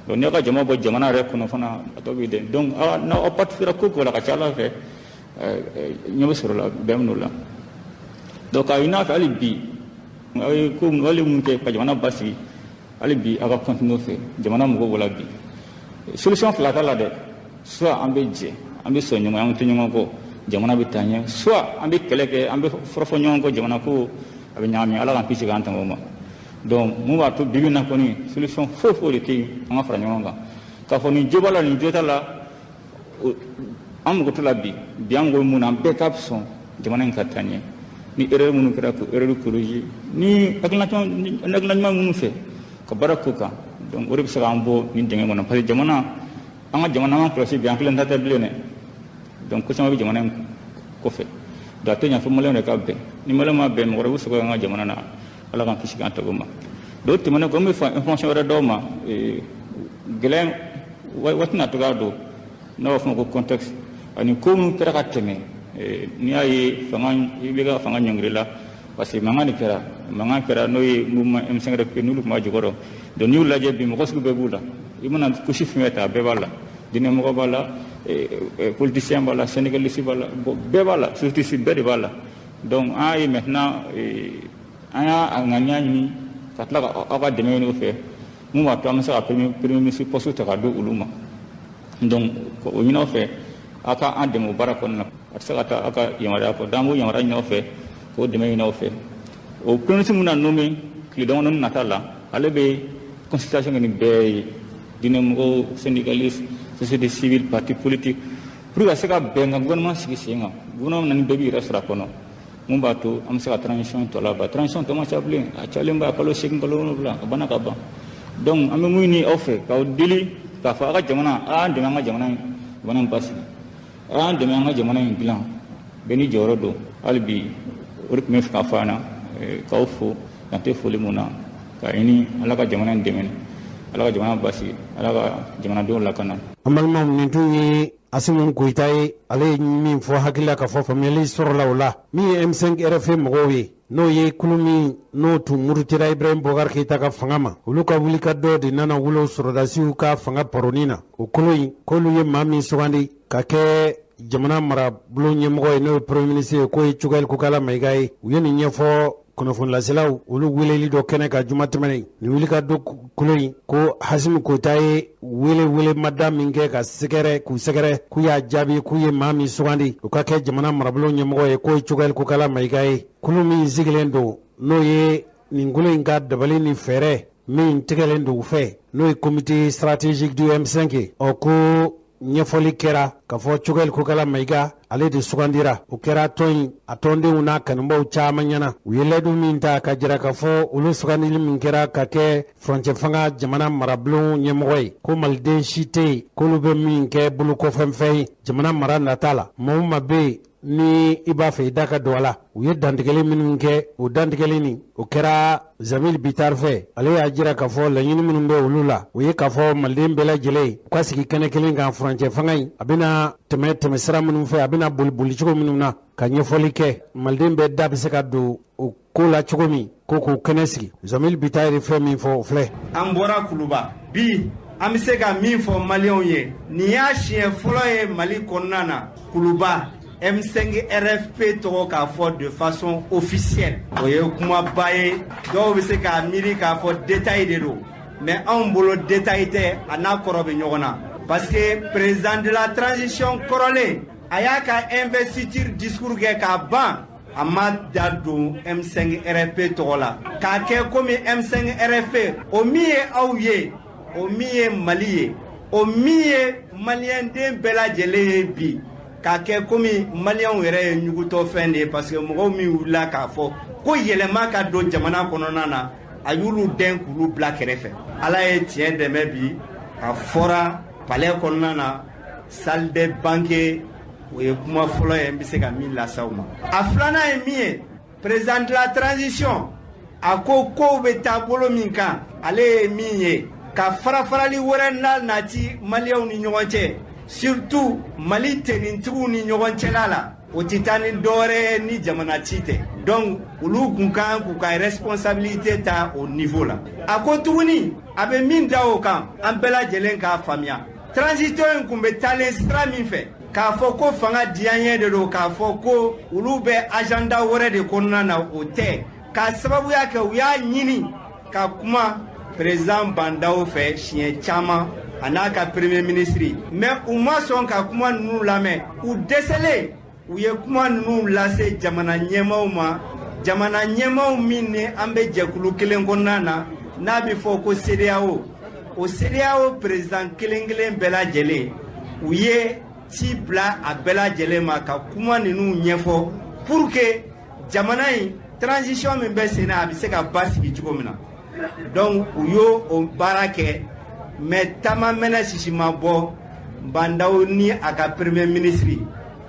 Donc n'i ka jama bɔ jamana yɛrɛ kɔnɔ fana, a tɔ b'i dɛmɛ. Donc n'aw participera ko ko la, ka ca Ala fɛ ɲɛ bɛ sɔrɔ la bɛn minnu la. Donc k'a ɲini a fɛ hali bi, aw ye ko wale mun kɛ ka jamana basigi, hali bi aw ka continuer fɛ, jamana mɔgɔw b'o la bi. Solution fila t'a la dɛ, soit an bɛ jɛ, an bɛ sɔn ɲɔgɔn, an tɛ ɲɔgɔn kɔ, jamana bɛ taa ɲɛ, soit an bɛ kɛlɛ kɛ, an bɛ fɔrɔfɔ ɲɔgɔn kɔ, jamana ko a bɛ ɲagami, Ala k'an kisi k'an tanga o ma. Donc mun b'a to bi bi in na kɔni, solution foyi foyi de tɛ yen an ka fara ɲɔgɔn kan k'a fɔ nin jo b'a la, nin jo t'a la, an mago t'o la bi. Bi an mago bɛ mun na, an bɛɛ ka sɔn jamana in ka taa ɲɛ, ni erreur minnu kɛra k'o erreur corriger, ni hakilina ɲuman minnu fɛ ka baara k'o kan. Donc o de bɛ se k'an bɔ nin dingɛ kɔnɔ, parce que jamana, an ka jamana, an ka kɔlɔsi bi, an kelen ta tɛ bilen dɛ. Donc ko caman bɛ jamana in kɔfɛ, donc a tɛ ɲɛ fo maliyɛnw de ka bɛn, ni maliyɛnw ma bɛn, mɔgɔ wɛrɛ bɛ sɔrɔ an ka jamana na, Ala k'an kisi k'an tago ma. Donc tɛmɛnen kɔ, n bɛ fɛ information wɛrɛ d'aw ma, gɛlɛya waati na cogoya don, n'a b'a fɔ o ma ko contexte, ani ko minnu kɛra ka tɛmɛ. N'i y'a ye fanga, i bɛ ka fanga ɲɔngiri la, parce que mankan de kɛra, mankan kɛra, n'o ye mouvement M5RFP n'olu tun b'a jukɔrɔ. Donc n'i y'u lajɛ bi, mɔgɔ sugu bɛɛ b'u la, i mana couche fɛn fɛn ta, a bɛɛ b'a la, diinɛmɔgɔ b'a la, politicien b'a la, syndicaliste b'a la, bon bɛɛ b'a la, société civile bɛɛ de b'a la. Donc an y'a ye maintenant, an y'a ŋaniya ɲini ka tila ka aw ka dɛmɛ ɲini o fɛ, mun b'a to an bɛ se ka premier ministre poste ta ka di olu ma. Donc o ɲini aw fɛ, aw ka an dɛmɛ o baara kɔnɔna na, a tɛ se ka taa aw ka yamaruya kɔ, donc an b'o yamaruya ɲini aw fɛ, k'o dɛmɛ ɲini aw fɛ. O premier ministre min na nommé tile damadɔni nata la, ale bɛ consultation kɛ ni bɛɛ ye, diinɛmɔgɔw, syndicaliste, société civile, parti politique, pour ka se ka bɛn ka gouvernement sigi sen kan, gouvernement na ni bɛɛ b'i yɛrɛ sɔrɔ a kɔnɔ, mun b'a to an bɛ se ka transition tɔ laban. Transition tɔ man ca bilen, a cayalen ba kalo 8, kalo 7, a banna ka ban. Donc an bɛ mun ɲini aw fɛ, k'aw deli k'a fɔ aw ka jamana, a y'an dɛmɛ an ka jamana in, jamana in basigi, a y'an dɛmɛ an ka jamana in dilan, bɛɛ n'i jɔyɔrɔ don. Hali bi o de tun bɛ fɛ k'a fɔ an na, k'aw fo dan tɛ foli mun na, k'a ɲini Ala ka jamana in dɛmɛ, Ala ka jamana basigi, Ala ka jamanadenw lakana. An balimaw, nin tun ye Asimi Goyita ye, ale ye min fɔ hakilila k'a fɔ faamuyali sɔrɔla o la. Min ye M5 RFP mɔgɔw ye, n'o ye kulu min n'o tun murutira Ibrahim Boubacar Keïta ka fanga ma, olu ka wulikajɔ de nana wolo sɔrɔdasiw ka fanga paroni na. O kolo in, k'olu ye maa min sugandi ka kɛ jamana marabulon ɲɛmɔgɔ ye, n'o ye premier ministre ye, k'o ye Choguel Kokala Maïga ye. U ye nin ɲɛfɔ kunnafonilaselaw olu weleli dɔ kɛnɛ ka juma tɛmɛnen. Nin wulikajɔ kolo in ko Asimi Goyita ye wele wele mada min kɛ ka sɛgɛrɛ k'u sɛgɛrɛ, k'u y'a jaabi k'u ye maa min sugandi u ka kɛ jamana marabulon ɲɛmɔgɔ ye, k'o ye Choguel Kokala Maïga ye. Kulu min sigilen don, n'o ye nin kolo in ka dabali ni fɛɛrɛ min tigɛlen don u fɛ, n'o ye comité stratégique du M5 ye, ɔ ko ɲɛfɔli kɛra k'a fɔ Choguel Kokala Maïga ale de sugandira. O kɛra tɔn in a tɔndenw n'a kanubaw caman ɲɛna. U ye layidu min ta ka jira k'a fɔ olu sugandili min kɛra ka kɛ furancɛ fanga jamana marabulon ɲɛmɔgɔ ye, ko maliden si tɛ yen k'olu bɛ min kɛ bolokɔfɛnfɛn ye jamana mara nata la, maa o maa bɛ yen ni i b'a fɛ i da ka don a la. U ye dantigɛli minnu kɛ, o dantigɛli nin, o kɛra Zamil Bitar fɛ. Ale y'a jira k'a fɔ laɲini minnu bɛ olu la, o ye k'a fɔ maliden bɛɛ lajɛlen u ka sigi kɛnɛ kelen kan, furancɛ fanga in a bɛna tɛmɛ tɛmɛsira minnu fɛ, a bɛna boli bolicogo minnu na, ka ɲɛfɔli kɛ maliden bɛɛ da bɛ se ka don o ko la cogo min, ko k'o kɛnɛ sigi. Zamil Bitar ye fɛn min fɔ, o filɛ. An bɔra Kuluba bi. An bɛ se ka min fɔ Maliyɛnw ye, nin y'a siɲɛ fɔlɔ ye Mali kɔnɔna na, Kuluba M5 RFP tɔgɔ k'a fɔ de façon officielle. O ye kumaba ye, dɔw bɛ se k'a miiri k'a fɔ détail de don, mais anw bolo détail tɛ, a n'a kɔrɔ bɛ ɲɔgɔn na. Parce que président de la transition kɔrɔlen, a y'a ka investiture discours kɛ k'a ban, a ma da don M5 RFP tɔgɔ la k'a kɛ komi M5 RFP o min ye aw ye, o min ye Mali ye, o min ye maliyɛnden bɛɛ lajɛlen ye bi, k'a kɛ komi maliyɛnw yɛrɛ ye ɲugutɔfɛn de ye. Parce que mɔgɔw min wulila k'a fɔ ko yɛlɛma ka don jamana kɔnɔna na, a y'olu dɛn k'olu bila kɛrɛfɛ. Ala ye tiɲɛ dɛmɛ bi, a fɔra palais kɔnɔna na, salle des banquets. O ye kuma fɔlɔ ye n bɛ se ka min lase aw ma. A filanan ye min ye, président de la transition a ko kow bɛ taa bolo min kan, ale ye min ye ka fara-farali wɛrɛ na nati maliyɛnw ni ɲɔgɔn cɛ, surtout Mali tenitigiw ni ɲɔgɔn cɛla la, o tɛ taa ni dɔwɛrɛ ye ni jamana ci tɛ. Donc olu kun kan k'u ka responsabilité ta o niveau la. A ko tuguni, a bɛ min da o kan, an bɛɛ lajɛlen k'a faamuya, transition in kun bɛ taalen sira min fɛ, k'a fɔ ko fanga diyaɲɛ de don, k'a fɔ ko olu bɛ agenda wɛrɛ de kɔnɔna na, o tɛ. K'a sababuya kɛ u y'a ɲini ka kuma président Bandaw fɛ siɲɛ caman, a n'a ka premier ministre, mais u ma sɔn ka kuma ninnu lamɛn. U dɛsɛlen, u ye kuma ninnu lase jamana ɲɛmaaw ma, jamana ɲɛmaaw min ni an bɛ jɛkulu kelen kɔnɔna na, n'a bɛ fɔ ko CEDEAO. O CEDEAO président kelen kelen bɛɛ lajɛlen, u ye ci bila a bɛɛ lajɛlen ma ka kuma ninnu ɲɛfɔ pour que jamana in transition min bɛ sen na, a bɛ se ka basigi cogo min na. Donc u y'o o baara kɛ, mais taama mɛnɛ sisi ma bɔ. Bandaw ni a ka premier ministre,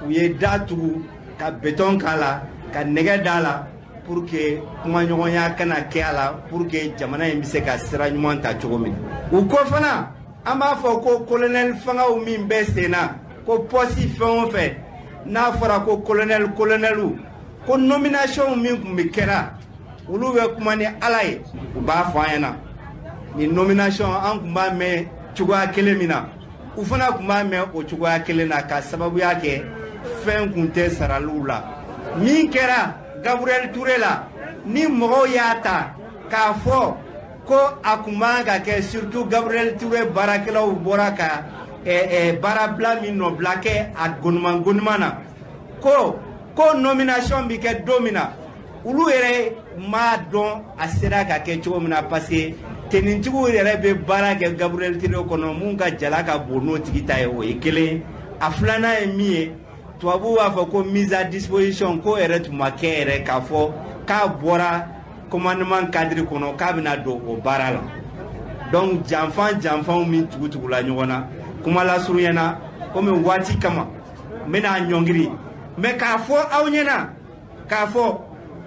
u ye da tugu ka béton k'a la, ka nɛgɛ d'a la, pour que kumaɲɔgɔnya kana kɛ a la, pour que jamana in bɛ se ka sira ɲuman ta cogo min na. U ko fana, an b'a fɔ ko colonel fangaw min bɛ sen na, ko poste fɛn o fɛn n'a fɔra ko colonel, colonel, ko nomination min tun bɛ kɛra, olu bɛ kuma ni Ala ye, u b'a fɔ an ɲɛna nin nomination, an tun b'a mɛn cogoya kelen min na, u fana tun b'a mɛn o cogoya kelen na, ka sababuya kɛ fɛn kun tɛ saraliw la. Min kɛra Gabriel Touré la, ni mɔgɔw y'a ta k'a fɔ ko a kun man ka kɛ, surtout Gabriel Touré baarakɛlaw bɔra ka baarabila min nɔbila kɛ a goniman goniman na, ko nomination bɛ kɛ don min na, olu yɛrɛ m'a dɔn a sera ka kɛ cogo min na, parce que tenitigiw yɛrɛ bɛ baara kɛ Gabriel Touré kɔnɔ, mun ka jala ka bon n'o tigi ta ye, o ye kelen. A filanan ye min ye, tubabuw b'a fɔ ko mise à disposition, ko yɛrɛ tun ma kɛ yɛrɛ k'a fɔ k'a bɔra commandement cadre kɔnɔ k'a bɛna don o baara la. Donc janfan janfanw min tugutugula ɲɔgɔn na, kuma lasurunya na, komi waati kama n bɛna ɲɔngiri, mais k'a fɔ aw ɲɛna k'a fɔ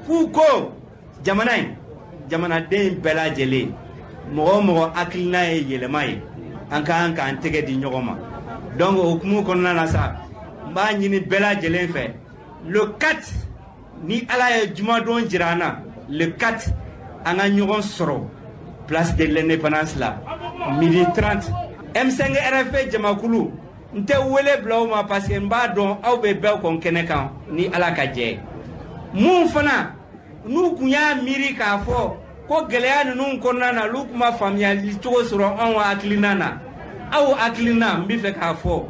k'u ko jamana in jamanaden bɛɛ lajɛlen, mɔgɔ o mɔgɔ hakilina ye yɛlɛma ye, an ka kan k'an tɛgɛ di ɲɔgɔn ma. Donc o hukumu kɔnɔna na sa, n b'a ɲini bɛɛ lajɛlen fɛ, le 4, ni Ala ye jumadon jira an na, le 4, an ka ɲɔgɔn sɔrɔ place de l'Indépendance la, midi 30. M5 RFP jamakulu, n tɛ wele bila aw ma, parce que n b'a dɔn aw bɛ bɛɛ kɔn kɛnɛ kan ni Ala ka jɛ ye. Mun fana n'u kun y'a miiri k'a fɔ ko gɛlɛya ninnu kɔnɔna na, olu kun ma faamuyali cogo sɔrɔ anw hakilina na, aw hakilina, n bɛ fɛ k'a fɔ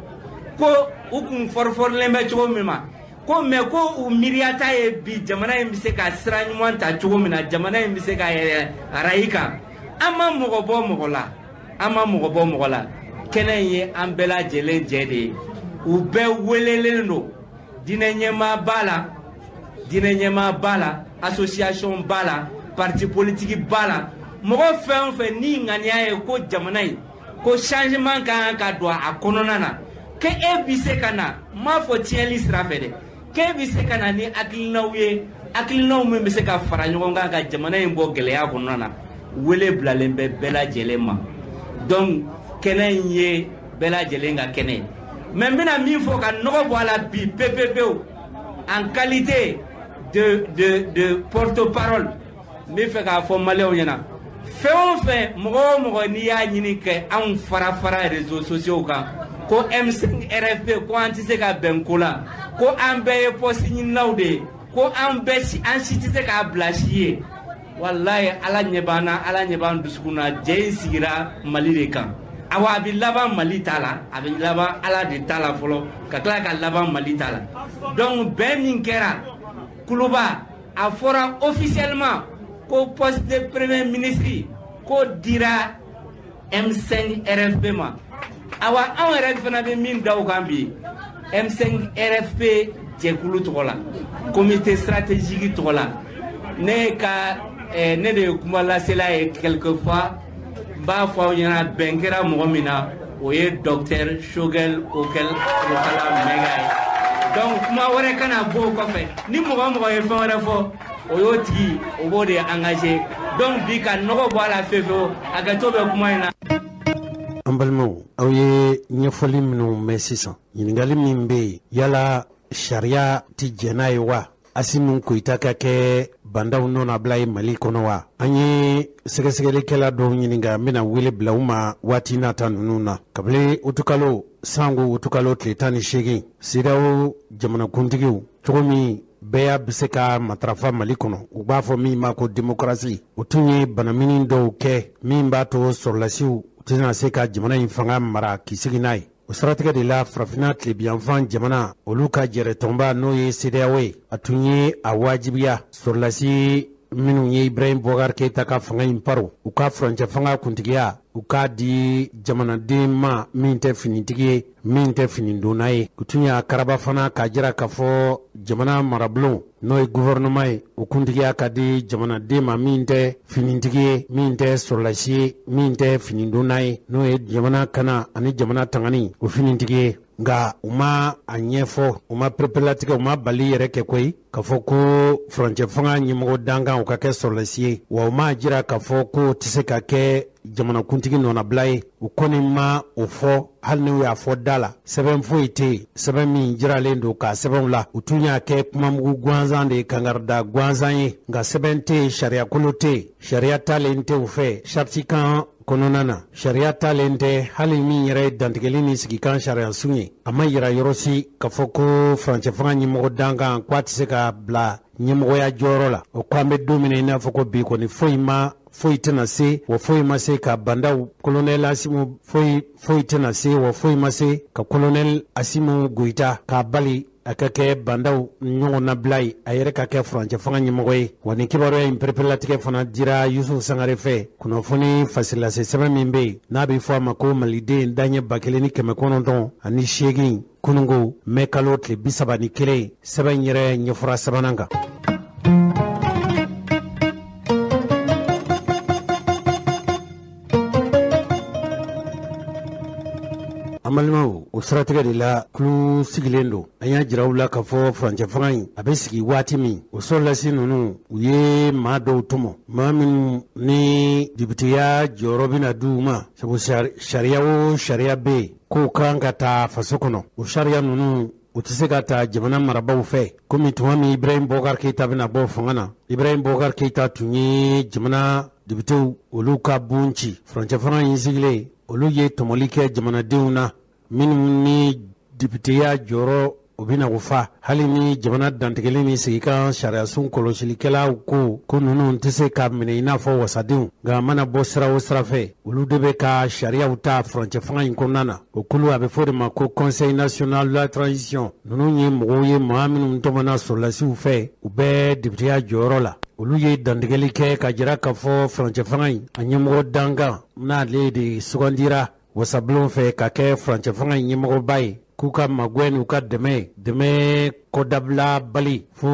ko u kun fɔrifɔrilen bɛ cogo min ma ko, mais ko u miiriyata ye bi jamana in bɛ se ka sira ɲuman ta cogo min na, jamana in bɛ se ka yɛlɛ arayi kan. An ma mɔgɔ bɔ mɔgɔ la, an ma mɔgɔ bɔ mɔgɔ la. Kɛnɛ in ye an bɛɛ lajɛlen jɛ de ye. U bɛɛ welelen don, diinɛ ɲɛmaa b'a la, diinɛ ɲɛmaa b'a la, association b'a la, parti politique b'a la, mɔgɔ fɛn o fɛn ni ŋaniya ye ko jamana in ko changement ka kan ka don a kɔnɔna na, ke e bɛ se ka na, n m'a fɔ tiɲɛli sira fɛ dɛ, k'e bɛ se ka na ni hakilinaw ye, hakilinaw min bɛ se ka fara ɲɔgɔn kan ka jamana in bɔ gɛlɛya kɔnɔna na, wele bilalen bɛ bɛɛ lajɛlen ma. Donc kɛnɛ in ye bɛɛ lajɛlen ka kɛnɛ ye. Mais n bɛna min fɔ ka nɔgɔ bɔ a la bi pewu, en qualité de porte-parole, n bɛ fɛ k'a fɔ maliyɛnw ɲɛna, Fɛn o fɛn, mɔgɔ o mɔgɔ n'i y'a ɲini ka anw fara fara réseaux sociaux kan ko M5 RFP ko an tɛ se ka bɛn ko la, ko an bɛɛ ye poste ɲininaw de ye, ko an bɛɛ si, an si tɛ se k'a bila si ye, walayi Ala ɲɛ b'an na, Ala ɲɛ b'an dusukun na. Jɛ in sigira Mali de kan. Awa, a bɛ laban Mali ta la, a bɛ laban Ala de ta la fɔlɔ, ka tila ka laban Mali ta la. Donc bɛn min kɛra Kuluba, a fɔra officiellement ko poste de premier ministre ko dira M5 RFP ma. Awa, anw yɛrɛ fana bɛ min da o kan bi, M5 RFP jɛkulu tɔgɔ la, comité stratégique tɔgɔ la, ne ka ne de ye kuma lasela ye quelquefois, n b'a fɔ aw ɲɛna, bɛn kɛra mɔgɔ min na, o ye docteur Choguel Kokalla Maïga ye. Donc kuma wɛrɛ kana bɔ o kɔfɛ. Ni mɔgɔ o mɔgɔ ye fɛn wɛrɛ fɔ, o y'o tigi, o b'o de engagé. Donc bi ka nɔgɔ bɔ a la fewu fewu, hakɛto bɛ kuma in na. An balimaw, aw ye ɲɛfɔli minnu mɛn sisan, ɲininkali min bɛ yen, yala sariya tɛ jɛn n'a ye wa, Asimi Goyita ka kɛ Bah N'Daw nɔnabila ye Mali kɔnɔ wa? An ye sɛgɛsɛgɛlikɛla dɔw ɲininka, n bɛna wele bila u ma waati nata ninnu na. Kabini utukalo sango utukalo tile 18, CEDEAO jamanakuntigiw, cogo min bɛɛ bɛ se ka matarafa Mali kɔnɔ, u b'a fɔ min ma ko démocratie, o tun ye banamini dɔw kɛ min b'a to sɔrɔlasiw tɛna se ka jamana in fanga mara k'i sigi n'a ye. O siratigɛ de la, farafinna tilebiyanfan jamana olu ka jɛrɛtɔnba, n'o ye CEDEAO ye, a tun ye a wajibiya sɔrɔlasi minnu ye Ibrahim Boubacar Keïta ka fanga in paro, u ka furancɛ fanga kuntigiya, u k'a di jamanaden ma min tɛ finitigi ye, min tɛ finidonna ye. U tun y'a karaba fana k'a jira k'a fɔ jamana marabulon, n'o ye gouvernement ye, o kuntigiya ka di jamanaden ma min tɛ finitigi ye, min tɛ sɔrɔlasi ye, min tɛ finidonna ye, n'o ye jamana kana ani jamana tangani o finitigi ye. Nka u ma a ɲɛfɔ, u ma pereperelatigɛ, u ma bali yɛrɛ kɛ koyi k'a fɔ ko furancɛ fanga ɲɛmɔgɔ dankan o ka kɛ sɔrɔlasi ye wa. U m'a jira k'a fɔ k'o tɛ se ka kɛ jamanakuntigi nɔnabila ye. U kɔni ma o fɔ. Hali n'u y'a fɔ da la, sɛbɛn foyi tɛ yen, sɛbɛn min jiralen don k'a sɛbɛnw la. U tun y'a kɛ kumamugu gansan de ye, kangarida gansan ye, nka sɛbɛn tɛ yen, sariyakolo tɛ yen, sariya talen tɛ u fɛ sariti kan kɔnɔna na, sariya talen tɛ. Hali min yɛrɛ ye dantigɛli ni sigikan sariyasun ye, a ma yira yɔrɔ si k'a fɔ ko furancɛ fanga ɲɛmɔgɔ dankan k'a tɛ se ka bila ɲɛmɔgɔya jɔyɔrɔ la. O ko an bɛ don min na i n'a fɔ ko bi kɔni, foyi ma, foyi tɛna se wa, foyi ma se ka Bah N'Daw, colonel Asimu, foyi foyi tɛna se wa, foyi ma se ka colonel Asimu Goyita k'a bali a ka kɛ Bah N'Daw ɲɔgɔnnabila ye, a yɛrɛ ka kɛ furancɛ fanga ɲɛmɔgɔ ye wa. Nin kibaruya in pereperelatigɛ fana dira Yusuf Sangare fɛ, kunnafoni fasilase sɛbɛn min bɛ yen n'a bɛ fɔ a ma ko Maliden daɲɛ 1980, kunungo mɛ kalo tile 31, sɛbɛn yɛrɛ ɲɛfɔra sabanan kan. An balimaw, o siratigɛ de la, kulu sigilen don. An y'a jira u la k'a fɔ furancɛ fanga in a bɛ sigi waati min, o sɔrɔlasi ninnu, u ye maa dɔw tɔmɔ, maa minnu ni depiteya jɔyɔrɔ bɛna di u ma, sabu sariya o sariya bɛ yen k'o kan ka taa faso kɔnɔ, o sariya ninnu u tɛ se ka ta jamana marabaaw fɛ. Komi tuma min Ibrahim Boubacar Keïta bɛna bɔ fanga na, Ibrahim Boubacar Keïta tun ye jamana depitew olu ka bon ci. Furancɛ fanga in sigilen, olu ye tɔmɔli kɛ jamanadenw na minnu ni depiteya jɔyɔrɔ o bɛna o fa, hali ni jamana dantigɛli ni sigikan sariyasun kɔlɔsilikɛlaw ko ko ninnu tɛ se ka minɛ i n'a fɔ wasadenw. Nka a mana bɔ sira o sira fɛ, olu de bɛ ka sariyaw ta furancɛ fanga in kɔnɔna na. O kulu, a bɛ fɔ de ma ko Conseil national de la transition. Ninnu ye mɔgɔw ye, maa minnu tɔmɔna sɔrɔlasiw fɛ, u bɛ depiteya jɔyɔrɔ la. Olu ye dantigɛli kɛ ka jira k'a fɔ furancɛ fanga in a ɲɛmɔgɔ dankan, n'ale de sugandira wasabulon fɛ ka kɛ furancɛ fanga in ɲɛmɔgɔba ye, k'u ka magwɛn n'u ka dɛmɛ dɛmɛ kɔdabila bali fo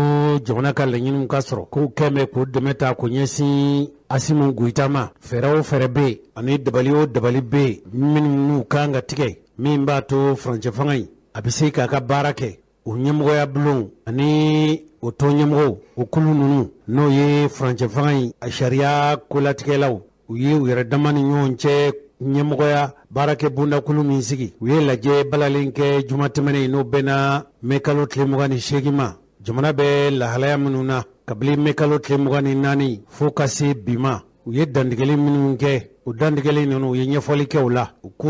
jamana ka laɲiniw ka sɔrɔ, k'u kɛn bɛ k'o dɛmɛ ta k'o ɲɛsin Asimu Goyita ma. Fɛɛrɛ o fɛɛrɛ bɛ yen ani dabali o dabali bɛ yen minnu n'u kan ka tigɛ min b'a to furancɛ fanga in a bɛ se k'a ka baara kɛ, o ɲɛmɔgɔya bulon ani o tɔn ɲɛmɔgɔw, o kulu ninnu, n'o ye furancɛ fanga in a sariya kolatigɛlaw, u ye u yɛrɛ dama ni ɲɔgɔn cɛ ɲɛmɔgɔya baarakɛ bondakulu min sigi, u ye lajɛ balalen kɛ juma tɛmɛnen, n'o bɛnna mɛ kalo tile 28 ma. Jamana bɛ lahalaya minnu na kabini mɛ kalo tile 24 fo ka se bi ma. U ye dantigɛli minnu kɛ, o dantigɛli ninnu, u ye ɲɛfɔli kɛ o la. U ko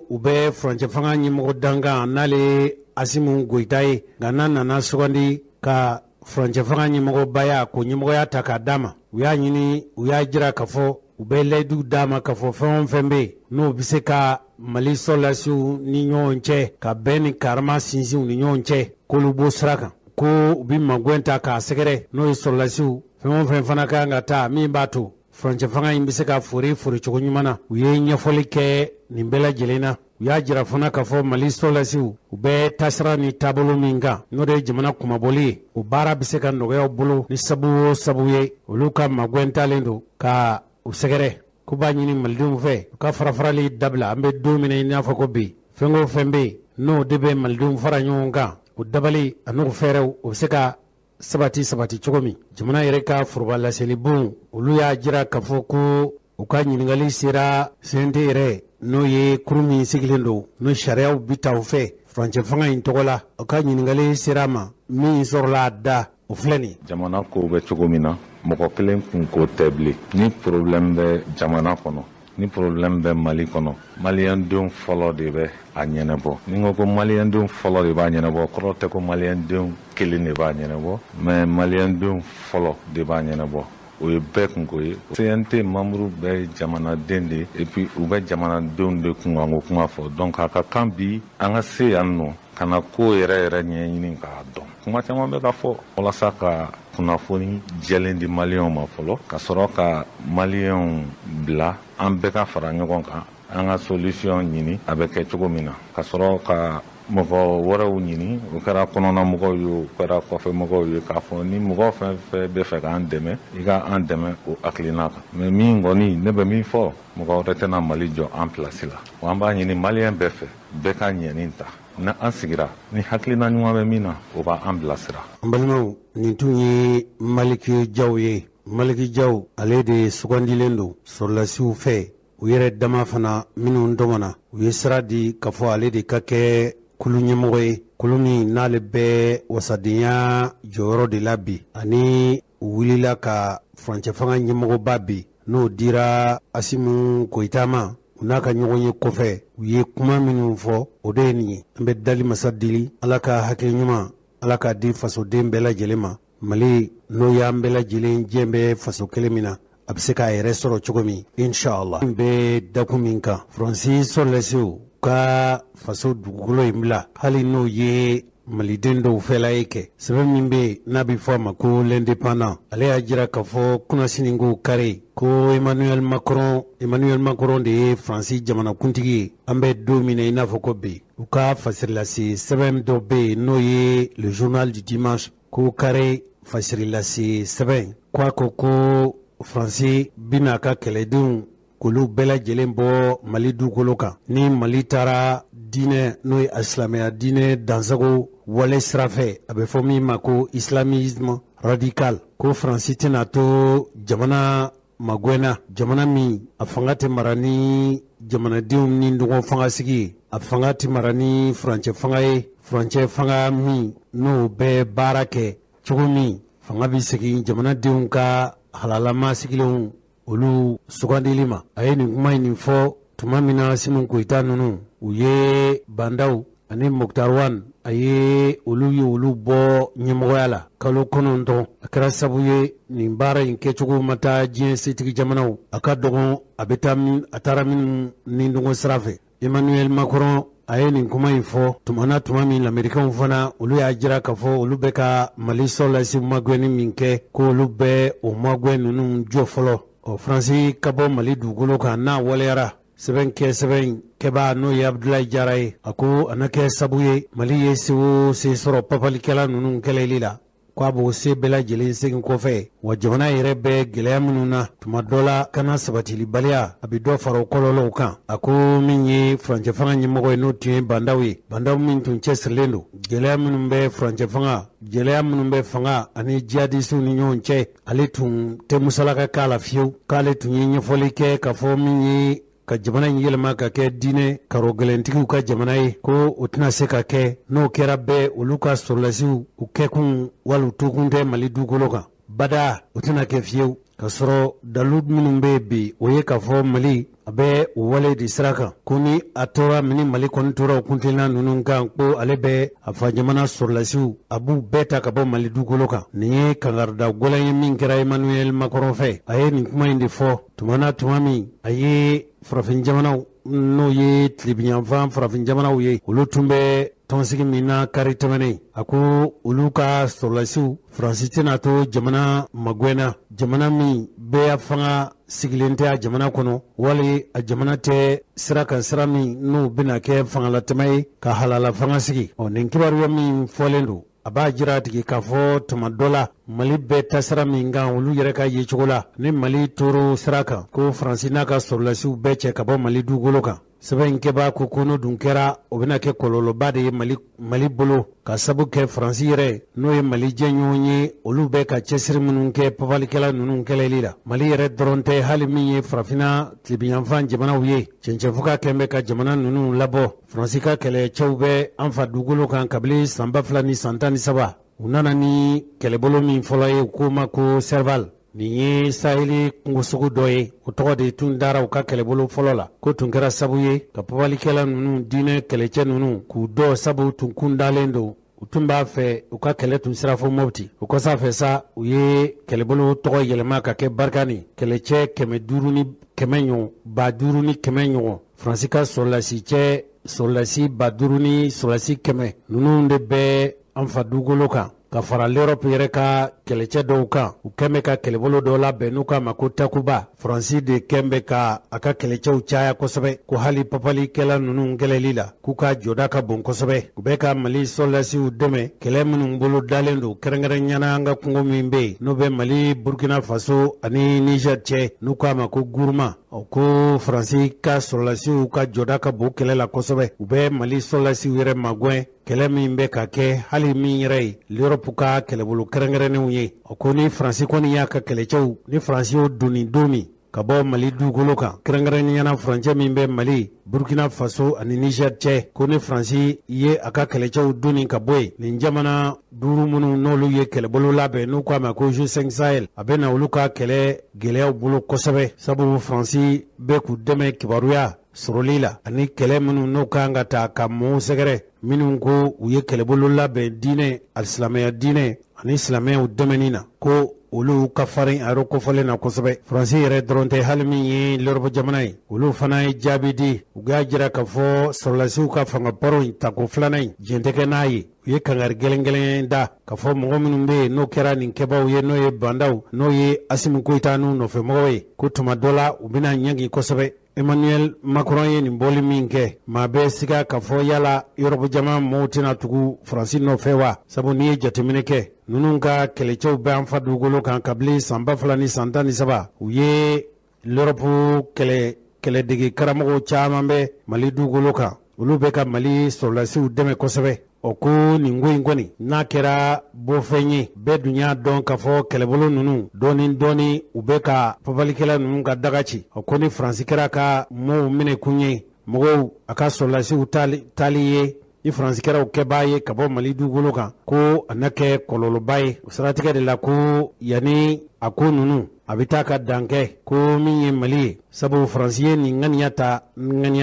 u bɛ furancɛ fanga ɲɛmɔgɔ dankan, n'ale Asimu Goyita ye, nka n'a nana sugandi ka furancɛ fanga ɲɛmɔgɔbaya ko ɲɛmɔgɔya ta k'a d'a ma, u y'a ɲini, u y'a jira k'a fɔ u bɛ layidu d'a ma k'a fɔ fɛn o fɛn bɛ yen, n'o bɛ se ka Mali sɔrɔdasiw ni ɲɔgɔn cɛ ka bɛn ni karama sinsin u ni ɲɔgɔn cɛ, k'olu b'o sira kan, ko u bɛ magɛn ta k'a sɛgɛrɛ, n'o ye sɔrɔdasiw fɛn o fɛn fana ka kan ka taa min b'a to furancɛ fanga in bɛ se ka fori fori cogo ɲuman na. U ye ɲɛfɔli kɛ nin bɛɛ lajɛlen na. U y'a jira fana k'a fɔ Mali sɔrɔdasiw, u bɛ taasira ni taabolo min kan, n'o de ye jamana kunmabɔli ye, o baara bɛ se ka nɔgɔya u bolo ni sabu o sabu ye olu ka magɛn talen don ka u sɛgɛrɛ. Ko b'a ɲini malidenw fɛ u ka farafarali dabila. An bɛ don min na i n'a fɔ ko bi, fɛn o fɛn bɛ yen, n'o de bɛ malidenw fara ɲɔgɔn kan, o dabali an'o fɛɛrɛw, o bɛ se ka sabati sabati cogo min. Jamana yɛrɛ ka foroba laselibon, olu y'a jira k'a fɔ ko u ka ɲininkali sera CNT yɛrɛ, n'o ye kuru min sigilen don, n'o sariyaw bi ta u fɛ furancɛ fanga in tɔgɔ la. U ka ɲininkali sera a ma, min sɔrɔla a da, o filɛ nin. Jamana kow bɛ cogo min na, mɔgɔ kelen kun ko tɛ bilen. Ni problème bɛ jamana kɔnɔ, ni problème bɛ Mali kɔnɔ, maliyɛndenw fɔlɔ de bɛ a ɲɛnabɔ. Ni n ko ko maliyɛndenw fɔlɔ de b'a ɲɛnabɔ, kɔrɔ tɛ ko maliyɛndenw kelen de b'a ɲɛnabɔ, mais maliyɛndenw fɔlɔ de b'a ɲɛnabɔ. O ye bɛɛ kunko ye. CNT membre bɛɛ ye jamanaden de ye, et puis u bɛ jamanadenw de kunkanko kuma fɔ. Donc a ka kan bi an ka se yan nɔ ka na ko yɛrɛ yɛrɛ ɲɛɲini k'a dɔn. Kuma caman bɛ ka fɔ walasa ka kunnafoni jɛlen di maliyɛnw ma fɔlɔ, ka sɔrɔ ka maliyɛnw bila an bɛɛ ka fara ɲɔgɔn kan, an ka solution ɲini a bɛ kɛ cogo min na, ka sɔrɔ ka mɔgɔ wɛrɛw ɲini, o kɛra kɔnɔna mɔgɔw ye, o kɛra kɔfɛ mɔgɔw ye, k'a fɔ ni mɔgɔ fɛn fɛn bɛ fɛ k'an dɛmɛ, i ka an dɛmɛ o hakilina kan. Mais min kɔni ne bɛ min fɔ, mɔgɔ wɛrɛ tɛna Mali jɔ an place la. Wa an b'a ɲini maliyɛn bɛɛ fɛ, bɛɛ ka ɲɛni ta. Ni an sigira, ni hakilina ɲuman bɛ min na, o b'an bilasira. N balimaw, nin tun ye Maliki Jaw ye. Maliki Jaw, ale de sugandilen don sɔrɔdasiw fɛ, u yɛrɛ dama fana minnu tɔmɔna, u ye sira di k'a fɔ ale de ka kɛ kulu ɲɛmɔgɔ ye, kulu min n'ale bɛ wasadenya jɔyɔrɔ de la bi. Ani u wulila ka furancɛ fanga ɲɛmɔgɔba bi, n'o dira Asimu Goyita ma, u n'a ka ɲɔgɔn ye kɔfɛ, u ye kuma minnu fɔ, o de ye nin ye. An bɛ dali masa deli, Ala ka hakili ɲuman, Ala k'a di fasoden bɛɛ lajɛlen ma. Mali, n'o y'an bɛɛ lajɛlen jɛ bɛ faso kelen min na, a bɛ se k'a yɛrɛ sɔrɔ cogo min, inshallah. N bɛ dakun min kan, Faransi sɔrɔdasiw ka faso dugukolo in bila, hali n'o ye maliden dɔw fɛla ye kɛ. Sɛbɛn min bɛ yen n'a bɛ fɔ a ma ko L'Indépendant, ale y'a jira k'a fɔ kunnasini ko kari ko Emmanuel Macron, Emmanuel Macron de ye Faransi jamanakuntigi ye an bɛ don min na i n'a fɔ ko bi. U ka fasirilase sɛbɛn dɔ bɛ yen, n'o ye Le Journal du Dimanche, ko kari fasirilase sɛbɛn ko a ko ko Faransi bɛna a ka kɛlɛdenw k'olu bɛɛ lajɛlen bɔ Mali dugukolo kan, ni Mali taara diinɛ, n'o ye a silamɛya diinɛ dansago wale sira fɛ, a bɛ fɔ min ma ko islamisme radical, ko Faransi tɛna to jamana magɛnna, jamana min a fanga tɛ mara ni jamanadenw ni dɔgɔ fanga sigi ye, a fanga tɛ mara ni furancɛ fanga ye, furancɛ fanga min n'o bɛ baara kɛ cogo min fanga bɛ segin jamanadenw ka halalama sigilenw olu sugandili ma. A ye nin kuma in nin fɔ tuma min na Asimu Goyita ninnu, u ye Bandaw ani Moctar Ouane, a ye olu ye olu bɔ ɲɛmɔgɔya la kalo 9. A kɛra sabu ye nin baara in kɛcogo ma taa diɲɛ setigi jamanaw a ka dɔgɔn, a bɛ taa min, a taara minnu ni dɔgɔn sira fɛ. Emmanuel Macron a ye nin kuma in fɔ tuma na tuma min Lamerikɛnw fana, olu y'a jira k'a fɔ olu bɛ ka Mali sɔrɔdasiw magɛnni min kɛ, ko olu bɛ o magɛn ninnu jɔ fɔlɔ. Ɔ, Faransi ka bɔ Mali dugukolo kan, n'a waleyara, sɛbɛn kɛ sɛbɛn kɛbaa, n'o ye Abudulayi Jara ye, a ko a na kɛ sabu ye Mali ye se o se sɔrɔ papalikɛla ninnu kɛlɛli la, k'a b'o se bɛɛ lajɛlen segin kɔfɛ. Wa jamana yɛrɛ bɛ gɛlɛya minnu na, tuma dɔ la kana sabatilibaliya, a bɛ dɔ fara o kɔlɔlɔw kan. A ko min ye furancɛ fanga ɲɛmɔgɔ ye, n'o tun ye Bandaw ye, Bandaw min tun cɛsirilen don gɛlɛya minnu bɛ furancɛ fanga, gɛlɛya minnu bɛ fanga ani jihadisiw ni ɲɔgɔn cɛ, ale tun tɛ musalaka k'a la fiyewu, k'ale tun ye ɲɛfɔli kɛ k'a fɔ min ye ka jamana in yɛlɛma ka kɛ diinɛ karogɛlɛntigiw ka jamana ye, ko o tɛna se ka kɛ. N'o kɛra bɛɛ, olu ka sɔrɔdasiw u kɛkun wali u tokun tɛ Mali dugukolo kan bada, o tɛna kɛ fiyewu. K'a sɔrɔ dalu minnu bɛ bi, o ye k'a fɔ Mali a bɛ o wale de sira kan, ko ni a tora ni Mali kɔni tora o kuntilenna ninnu kan, ko ale bɛ a fa jamana sɔrɔlasiw, a b'u bɛɛ ta ka bɔ Mali dugukolo kan. Nin ye kangarida gɛlɛn ye min kɛra Emmanuel Macron fɛ. A ye nin kuma in de fɔ tuma na tuma min a ye farafin jamanaw, n'o ye tilebinyanfan farafin jamanaw ye, olu tun bɛ tɔnsigi min na kari tɛmɛnen. A ko olu ka sɔrɔlasiw, Faransi tɛna to jamana magɛnna, jamana min bɛɛ fanga sigilen tɛ a jamana kɔnɔ, wali a jamana tɛ sira kan, sira min n'o bɛna kɛ fangalatɛmɛ ye ka halala fanga sigi. Ɔ nin kibaruya min fɔlen don, a b'a jira a tigi k'a fɔ tuma dɔ la Mali bɛ ta sira min kan, olu yɛrɛ ka yecogo la, ni Mali toro sira kan, ko Faransi n'a ka sɔrɔlasiw bɛɛ cɛ ka bɔ Mali dugukolo kan. Sɛbɛn in kɛbaa ko ko n'o dun kɛra, o bɛna kɛ kɔlɔlɔba de ye Mali bolo, ka sabu kɛ Faransi yɛrɛ, n'o ye Mali jɛɲɔgɔn ye, olu bɛ ka cɛsiri minnu kɛ papalikɛla ninnu kɛlɛli la. Mali yɛrɛ dɔrɔn tɛ, hali min ye farafinna tilebinyanfan jamanaw ye, cɛncɛnfuga kɛn bɛ ka jamana ninnu labɔ. Faransi ka kɛlɛcɛw bɛ an fa dugukolo kan kabini san 2013. U nana ni kɛlɛbolo min fɔlɔ ye, u k'o ma ko Serval. Nin ye Saheli kungosogo dɔ ye, o tɔgɔ de tun dara u ka kɛlɛbolo fɔlɔ la, ko tun kɛra sabu ye ka papalikɛla ninnu, diinɛ kɛlɛcɛ ninnu, k'u dɔ, sabu tun kun dalen don, u tun b'a fɛ u ka kɛlɛ tun sira fo Mɔpti. O kɔsa fɛ sa, u ye kɛlɛbolo tɔgɔ yɛlɛma ka kɛ Barikani. Kɛlɛcɛ 500 ni 100 ɲɔgɔn, 5100 ɲɔgɔn, Faransi ka sɔrɔlasi cɛ, sɔrɔlasi 5000 ni sɔrɔlasi 100 ninnu de bɛ an fa dugukolo kan, ka fara l'Europe yɛrɛ ka kɛlɛcɛ dɔw kan. U kɛn bɛ ka kɛlɛbolo dɔ labɛn n'u k'a ma ko Takuba. Faransi de kɛn bɛ ka a ka kɛlɛcɛw caya kosɛbɛ, ko hali papalikɛla ninnu kɛlɛli la, k'u ka jɔda ka bon kosɛbɛ. U bɛ ka Mali sɔrɔlasiw dɛmɛ kɛlɛ minnu bolo dalen don, kɛrɛnkɛrɛnyana an ka kungo min bɛ yen, n'o bɛ Mali, Burkina Faso ani Niger cɛ, n'u k'a ma ko Guruma. O ko Faransi ka sɔrɔlasiw ka jɔda ka bon kɛlɛ la kosɛbɛ. U bɛ Mali sɔrɔlasiw yɛrɛ magɛn kɛlɛ min bɛ ka kɛ, hali min yɛrɛ ye l'Europe ka kɛlɛbolo kɛrɛnkɛrɛnnenw ye. O ko ni Faransi kɔni y'a ka kɛlɛcɛw, ni Faransi y'o donni don min ka bɔ Mali dugukolo kan, kɛrɛnkɛrɛnnenya furancɛ min bɛ Mali, Burkina Faso ani Niger cɛ, ko ni Faransi ye a ka kɛlɛcɛw donni ka bɔ yen, nin jamana duuru minnu n'olu ye kɛlɛbolo labɛn n'u k'a ma ko G5 Sahel, a bɛ na olu ka kɛlɛ gɛlɛyaw bolo kosɛbɛ, sabu Faransi bɛ k'u dɛmɛ kibaruya sɔrɔli la ani kɛlɛ minnu n'o kan ka ta ka mɔɔw sɛgɛrɛ, minnu ko u ye kɛlɛbolo labɛn diinɛ, alisilamɛya diinɛ ani silamɛyaw dɛmɛni na, ko olu ka farin a yɔrɔ kofɔlen na kosɛbɛ. Faransi yɛrɛ dɔrɔn tɛ, hali min ye l'Europe jamana ye, olu fana ye jaabi di. U y'a jira k'a fɔ sɔrɔlasiw ka fangabaro in tako filanan in, jɛn tɛ kɛ n'a ye. U ye kangari gɛlɛn-gɛlɛn da k'a fɔ mɔgɔ minnu bɛ yen n'o kɛra nin kɛbaaw ye, n'o ye bandaw, n'o ye Asimi Goyita n'u nɔfɛmɔgɔw ye, ko tuma dɔ la u bɛna ɲangi kosɛbɛ. Emmanuel Macron ye nin bɔli min kɛ, maa bɛ siga k'a fɔ yala Europe jamana mɔɔw tɛna tugu Faransi nɔfɛ wa? Sabu n'i ye jateminɛ kɛ, ninnu ka kɛlɛcɛw bɛ an fa dugukolo kan kabini san 2013. U ye l'Europe kɛlɛ kɛlɛdege karamɔgɔw caman bɛ Mali dugukolo kan, olu bɛ ka Mali sɔrɔlasiw dɛmɛ kosɛbɛ. O ko nin ko in kɔni n'a kɛra bɔfɛn ye, bɛɛ dun y'a dɔn k'a fɔ kɛlɛbolo ninnu dɔɔni dɔɔni u bɛ ka papalikɛla ninnu ka daga ci. O ko ni Faransi kɛra ka mɔɔw minɛ kun ye, mɔgɔw a ka sɔrɔlasiw taali ye, ni Faransi kɛra o kɛbaa ye ka bɔ Mali dugukolo kan, ko a na kɛ kɔlɔlɔba ye. O siratigɛ de la, ko yanni a ko ninnu a bɛ taa ka dan kɛ ko min ye Mali ye, sabu Faransi ye nin ŋaniya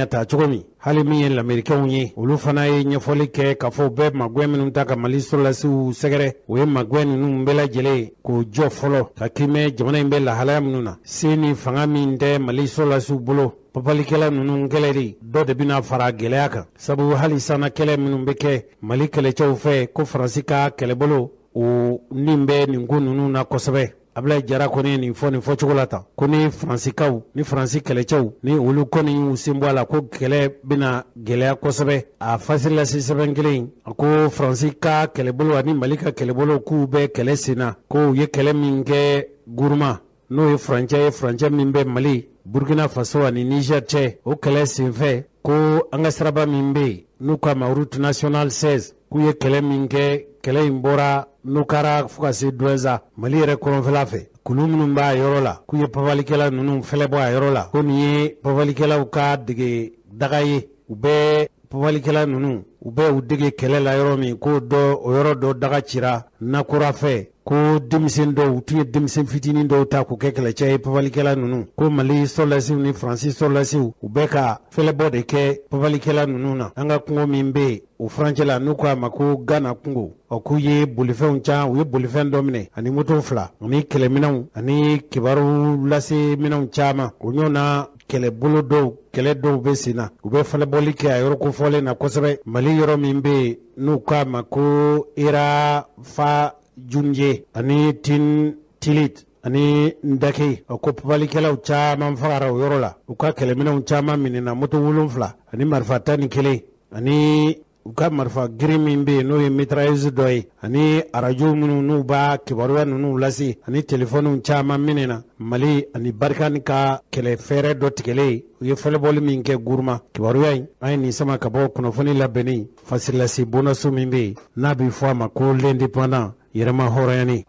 ta cogo min, hali min ye Lamerikɛnw ye, olu fana ye ɲɛfɔli kɛ k'a fɔ u bɛ magɛn minnu ta ka Mali sɔrɔlasiw sɛgɛrɛ, o ye magɛn ninnu bɛɛ lajɛlen k'o jɔ fɔlɔ, ka kimɛ jamana in bɛ lahalaya minnu na, se ni fanga min tɛ Mali sɔrɔlasiw bolo. Papalikɛla ninnu kɛlɛli dɔ de bɛna fara gɛlɛya kan, sabu hali sanna kɛlɛ minnu bɛ kɛ Mali kɛlɛcɛw fɛ, ko Faransi ka kɛlɛbolo o nin bɛ nin ko ninnu na kosɛbɛ. Abulayi Jara kɔni ye nin fɔ nin fɔcogo la tan, ko ni Faransikaw ni Faransi kɛlɛcɛw ni olu kɔni y'u sen bɔ a la, ko kɛlɛ bɛna gɛlɛya kosɛbɛ. A fasilasi sɛbɛn kelen, a ko Faransi ka kɛlɛbolo ani Mali ka kɛlɛbolo, k'u bɛ kɛlɛ sen na, ko u ye kɛlɛ min kɛ Guruma, n'o ye furancɛ ye, furancɛ min bɛ Mali, Burkina Faso ani Niger cɛ, o kɛlɛ senfɛ, ko an ka siraba min bɛ yen n'u k'a ma route nationale 16, k'u ye kɛlɛ min kɛ, kɛlɛ in bɔra Nokara fo ka se Duwɛnza, Mali yɛrɛ kɔrɔnfɛla fɛ, kulu minnu b'a yɔrɔ la, k'u ye papalikɛla ninnu fɛlɛ bɔ a yɔrɔ la, ko nin ye papalikɛlaw ka dege daga ye. U bɛ papalikɛla ninnu, u bɛ u dege kɛlɛ la yɔrɔ min, k'o dɔ o yɔrɔ dɔ daga cira Nakura fɛ. Ko denmisɛn dɔw tun ye denmisɛn fitinin dɔw ta k'u kɛ kɛlɛcɛ ye papalikɛla ninnu, ko Mali sɔrɔdasiw ni Faransi sɔrɔdasiw u bɛ ka fɛlɛbɔ de kɛ papalikɛla ninnu na. An ka kungo min bɛ yen o furancɛ la, n'u k'a ma ko Gana kungo, ɔ k'u ye bolifɛnw ca, u ye bolifɛn dɔ minɛ ani moto 2 ani kɛlɛminɛnw ani kibaru lase minɛnw caman. O ɲɔgɔn na kɛlɛbolo dɔw, kɛlɛ dɔw bɛ sen na, u bɛ fɛlɛbɔli kɛ a yɔrɔ kofɔlen na kosɛbɛ. Mali yɔrɔ min bɛ yen n'u k'a ma ko Irafa Junje ani Tin Tilit ani Ndake, ko papalikɛlaw caman fagara o yɔrɔ la. U ka kɛlɛminɛnw caman minɛna, moto 7 ani marifa 11 ani u ka marifa girin min bɛ yen n'o ye mitrailleuse dɔ ye, ani arajo minnu n'u b'a kibaruya ninnu lase, ani telefɔniw caman minɛna. Mali ani Barikani ka kɛlɛ fɛɛrɛ dɔ tigɛlen, u ye fɛlɛbɔli min kɛ Guruma. Kibaruya in, an ye nin sama ka bɔ kunnafoni labɛnni fasilasi bondaso min bɛ yen n'a bɛ fɔ a ma ko L'Indépendant, yɛrɛma hɔrɔnyani.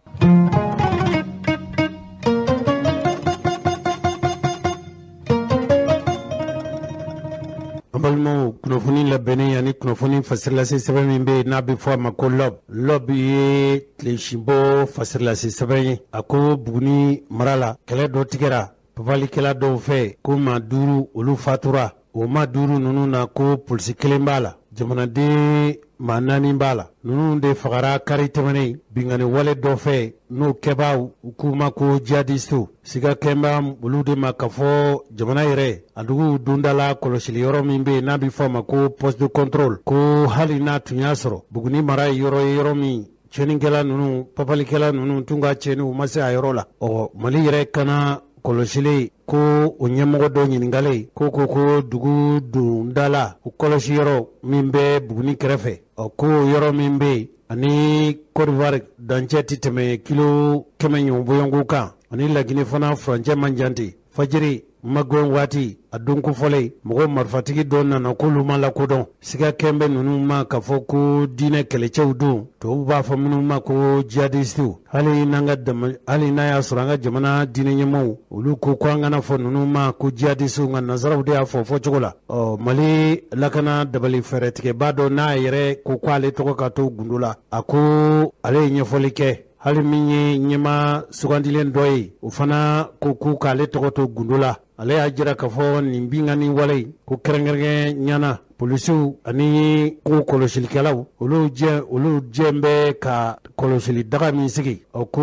An balimaw, kunnafoni labɛnnen ani kunnafoni fasilase sɛbɛn min bɛ yen n'a bɛ fɔ a ma ko Lɔb. Lɔb ye tilesinbɔ fasilase sɛbɛn ye. A ko Buguni mara la, kɛlɛ dɔ tigɛra papalikɛla dɔw fɛ, ko maa 5 olu fatura. O maa 5 ninnu na, ko polisi 1 b'a la, jamanaden maa 4 b'a la. Ninnu de fagara kari tɛmɛnen binkanni wale dɔ fɛ, n'o kɛbaaw u k'u ma ko jihadistew. Siga kɛnba olu de ma k'a fɔ jamana yɛrɛ a dugu donda la kɔlɔsili yɔrɔ min bɛ yen n'a bɛ fɔ a ma ko poste de contrôle, ko hali n'a tun y'a sɔrɔ Buguni mara ye yɔrɔ ye, yɔrɔ min tiɲɛnikɛla ninnu, papalikɛla ninnu tun ka tiɲɛni u ma se a yɔrɔ la. Ɔ Mali yɛrɛ kana kɔlɔsili ko o ɲɛmɔgɔ dɔ ɲininkalen ko ko dugu donda la o kɔlɔsi yɔrɔ min bɛ Buguni kɛrɛfɛ, ɔ ko yɔrɔ min bɛ yen ani Côte d'Ivoire dancɛ tɛ tɛmɛ kilo 100 ɲɔgɔn bɔɲɔgɔnko kan, ani Laginɛ fana furancɛ man jan ten. Fajiri magɛn waati a don kofɔlen, mɔgɔ marifatigi dɔ nana k'olu ma lakodɔn. Siga kɛn bɛ ninnu ma k'a fɔ ko diinɛ kɛlɛcɛw don, tubabu b'a fɔ minnu ma ko jihadistew. Hali n'a y'a sɔrɔ an ka jamana diinɛ ɲɛmaaw olu ko ko an kana fɔ ninnu ma ko jihadistew, nka nansaraw de y'a fɔ fɔcogo la. Ɔ Mali lakana dabali fɛɛrɛtigɛbaa dɔ n'a yɛrɛ ko k'ale tɔgɔ ka to gundo la, a ko ale ye ɲɛfɔli kɛ. Hali min ye ɲɛmaa sugandilen dɔ ye, o fana ko k'u k'ale tɔgɔ to gundo la. Ale y'a jira k'a fɔ nin binkanni wale in ko kɛrɛnkɛrɛn ɲana polisiw ani ko kɔlɔsilikɛlaw olu jɛ bɛ ka kɔlɔsili daga min sigi, o ko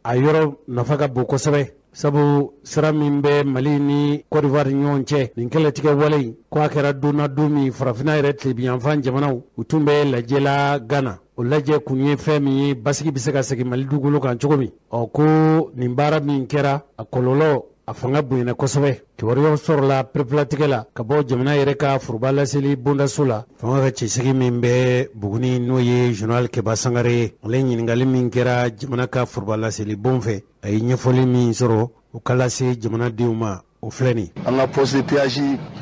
a yɔrɔ nafa ka bon kosɛbɛ, sabu sira min bɛ Mali ni Côte d'Ivoire ɲɔgɔn cɛ, nin kɛlɛtigɛ wale in ko a kɛra don na don min farafinna yɛrɛ tilebinyanfan jamanaw u tun bɛ lajɛ la Gana. O lajɛ kun ye fɛn min ye, basigi bɛ se ka segin Mali dugukolo kan cogo min. Ɔ ko nin baara min kɛra, a kɔlɔlɔ a fanga bonyana kosɛbɛ. Kibaruyaw sɔrɔla pereperelatigɛ la ka bɔ jamana yɛrɛ ka foroba laseli bondaso la. Fanga ka cɛsigi min bɛ Buguni, n'o ye Général Keba Sangare ye, ale ɲininkali min kɛra jamana ka foroba laseli bon fɛ, a ye ɲɛfɔli min sɔrɔ o ka lase jamanadenw ma, o filɛ nin. An ka poste de péage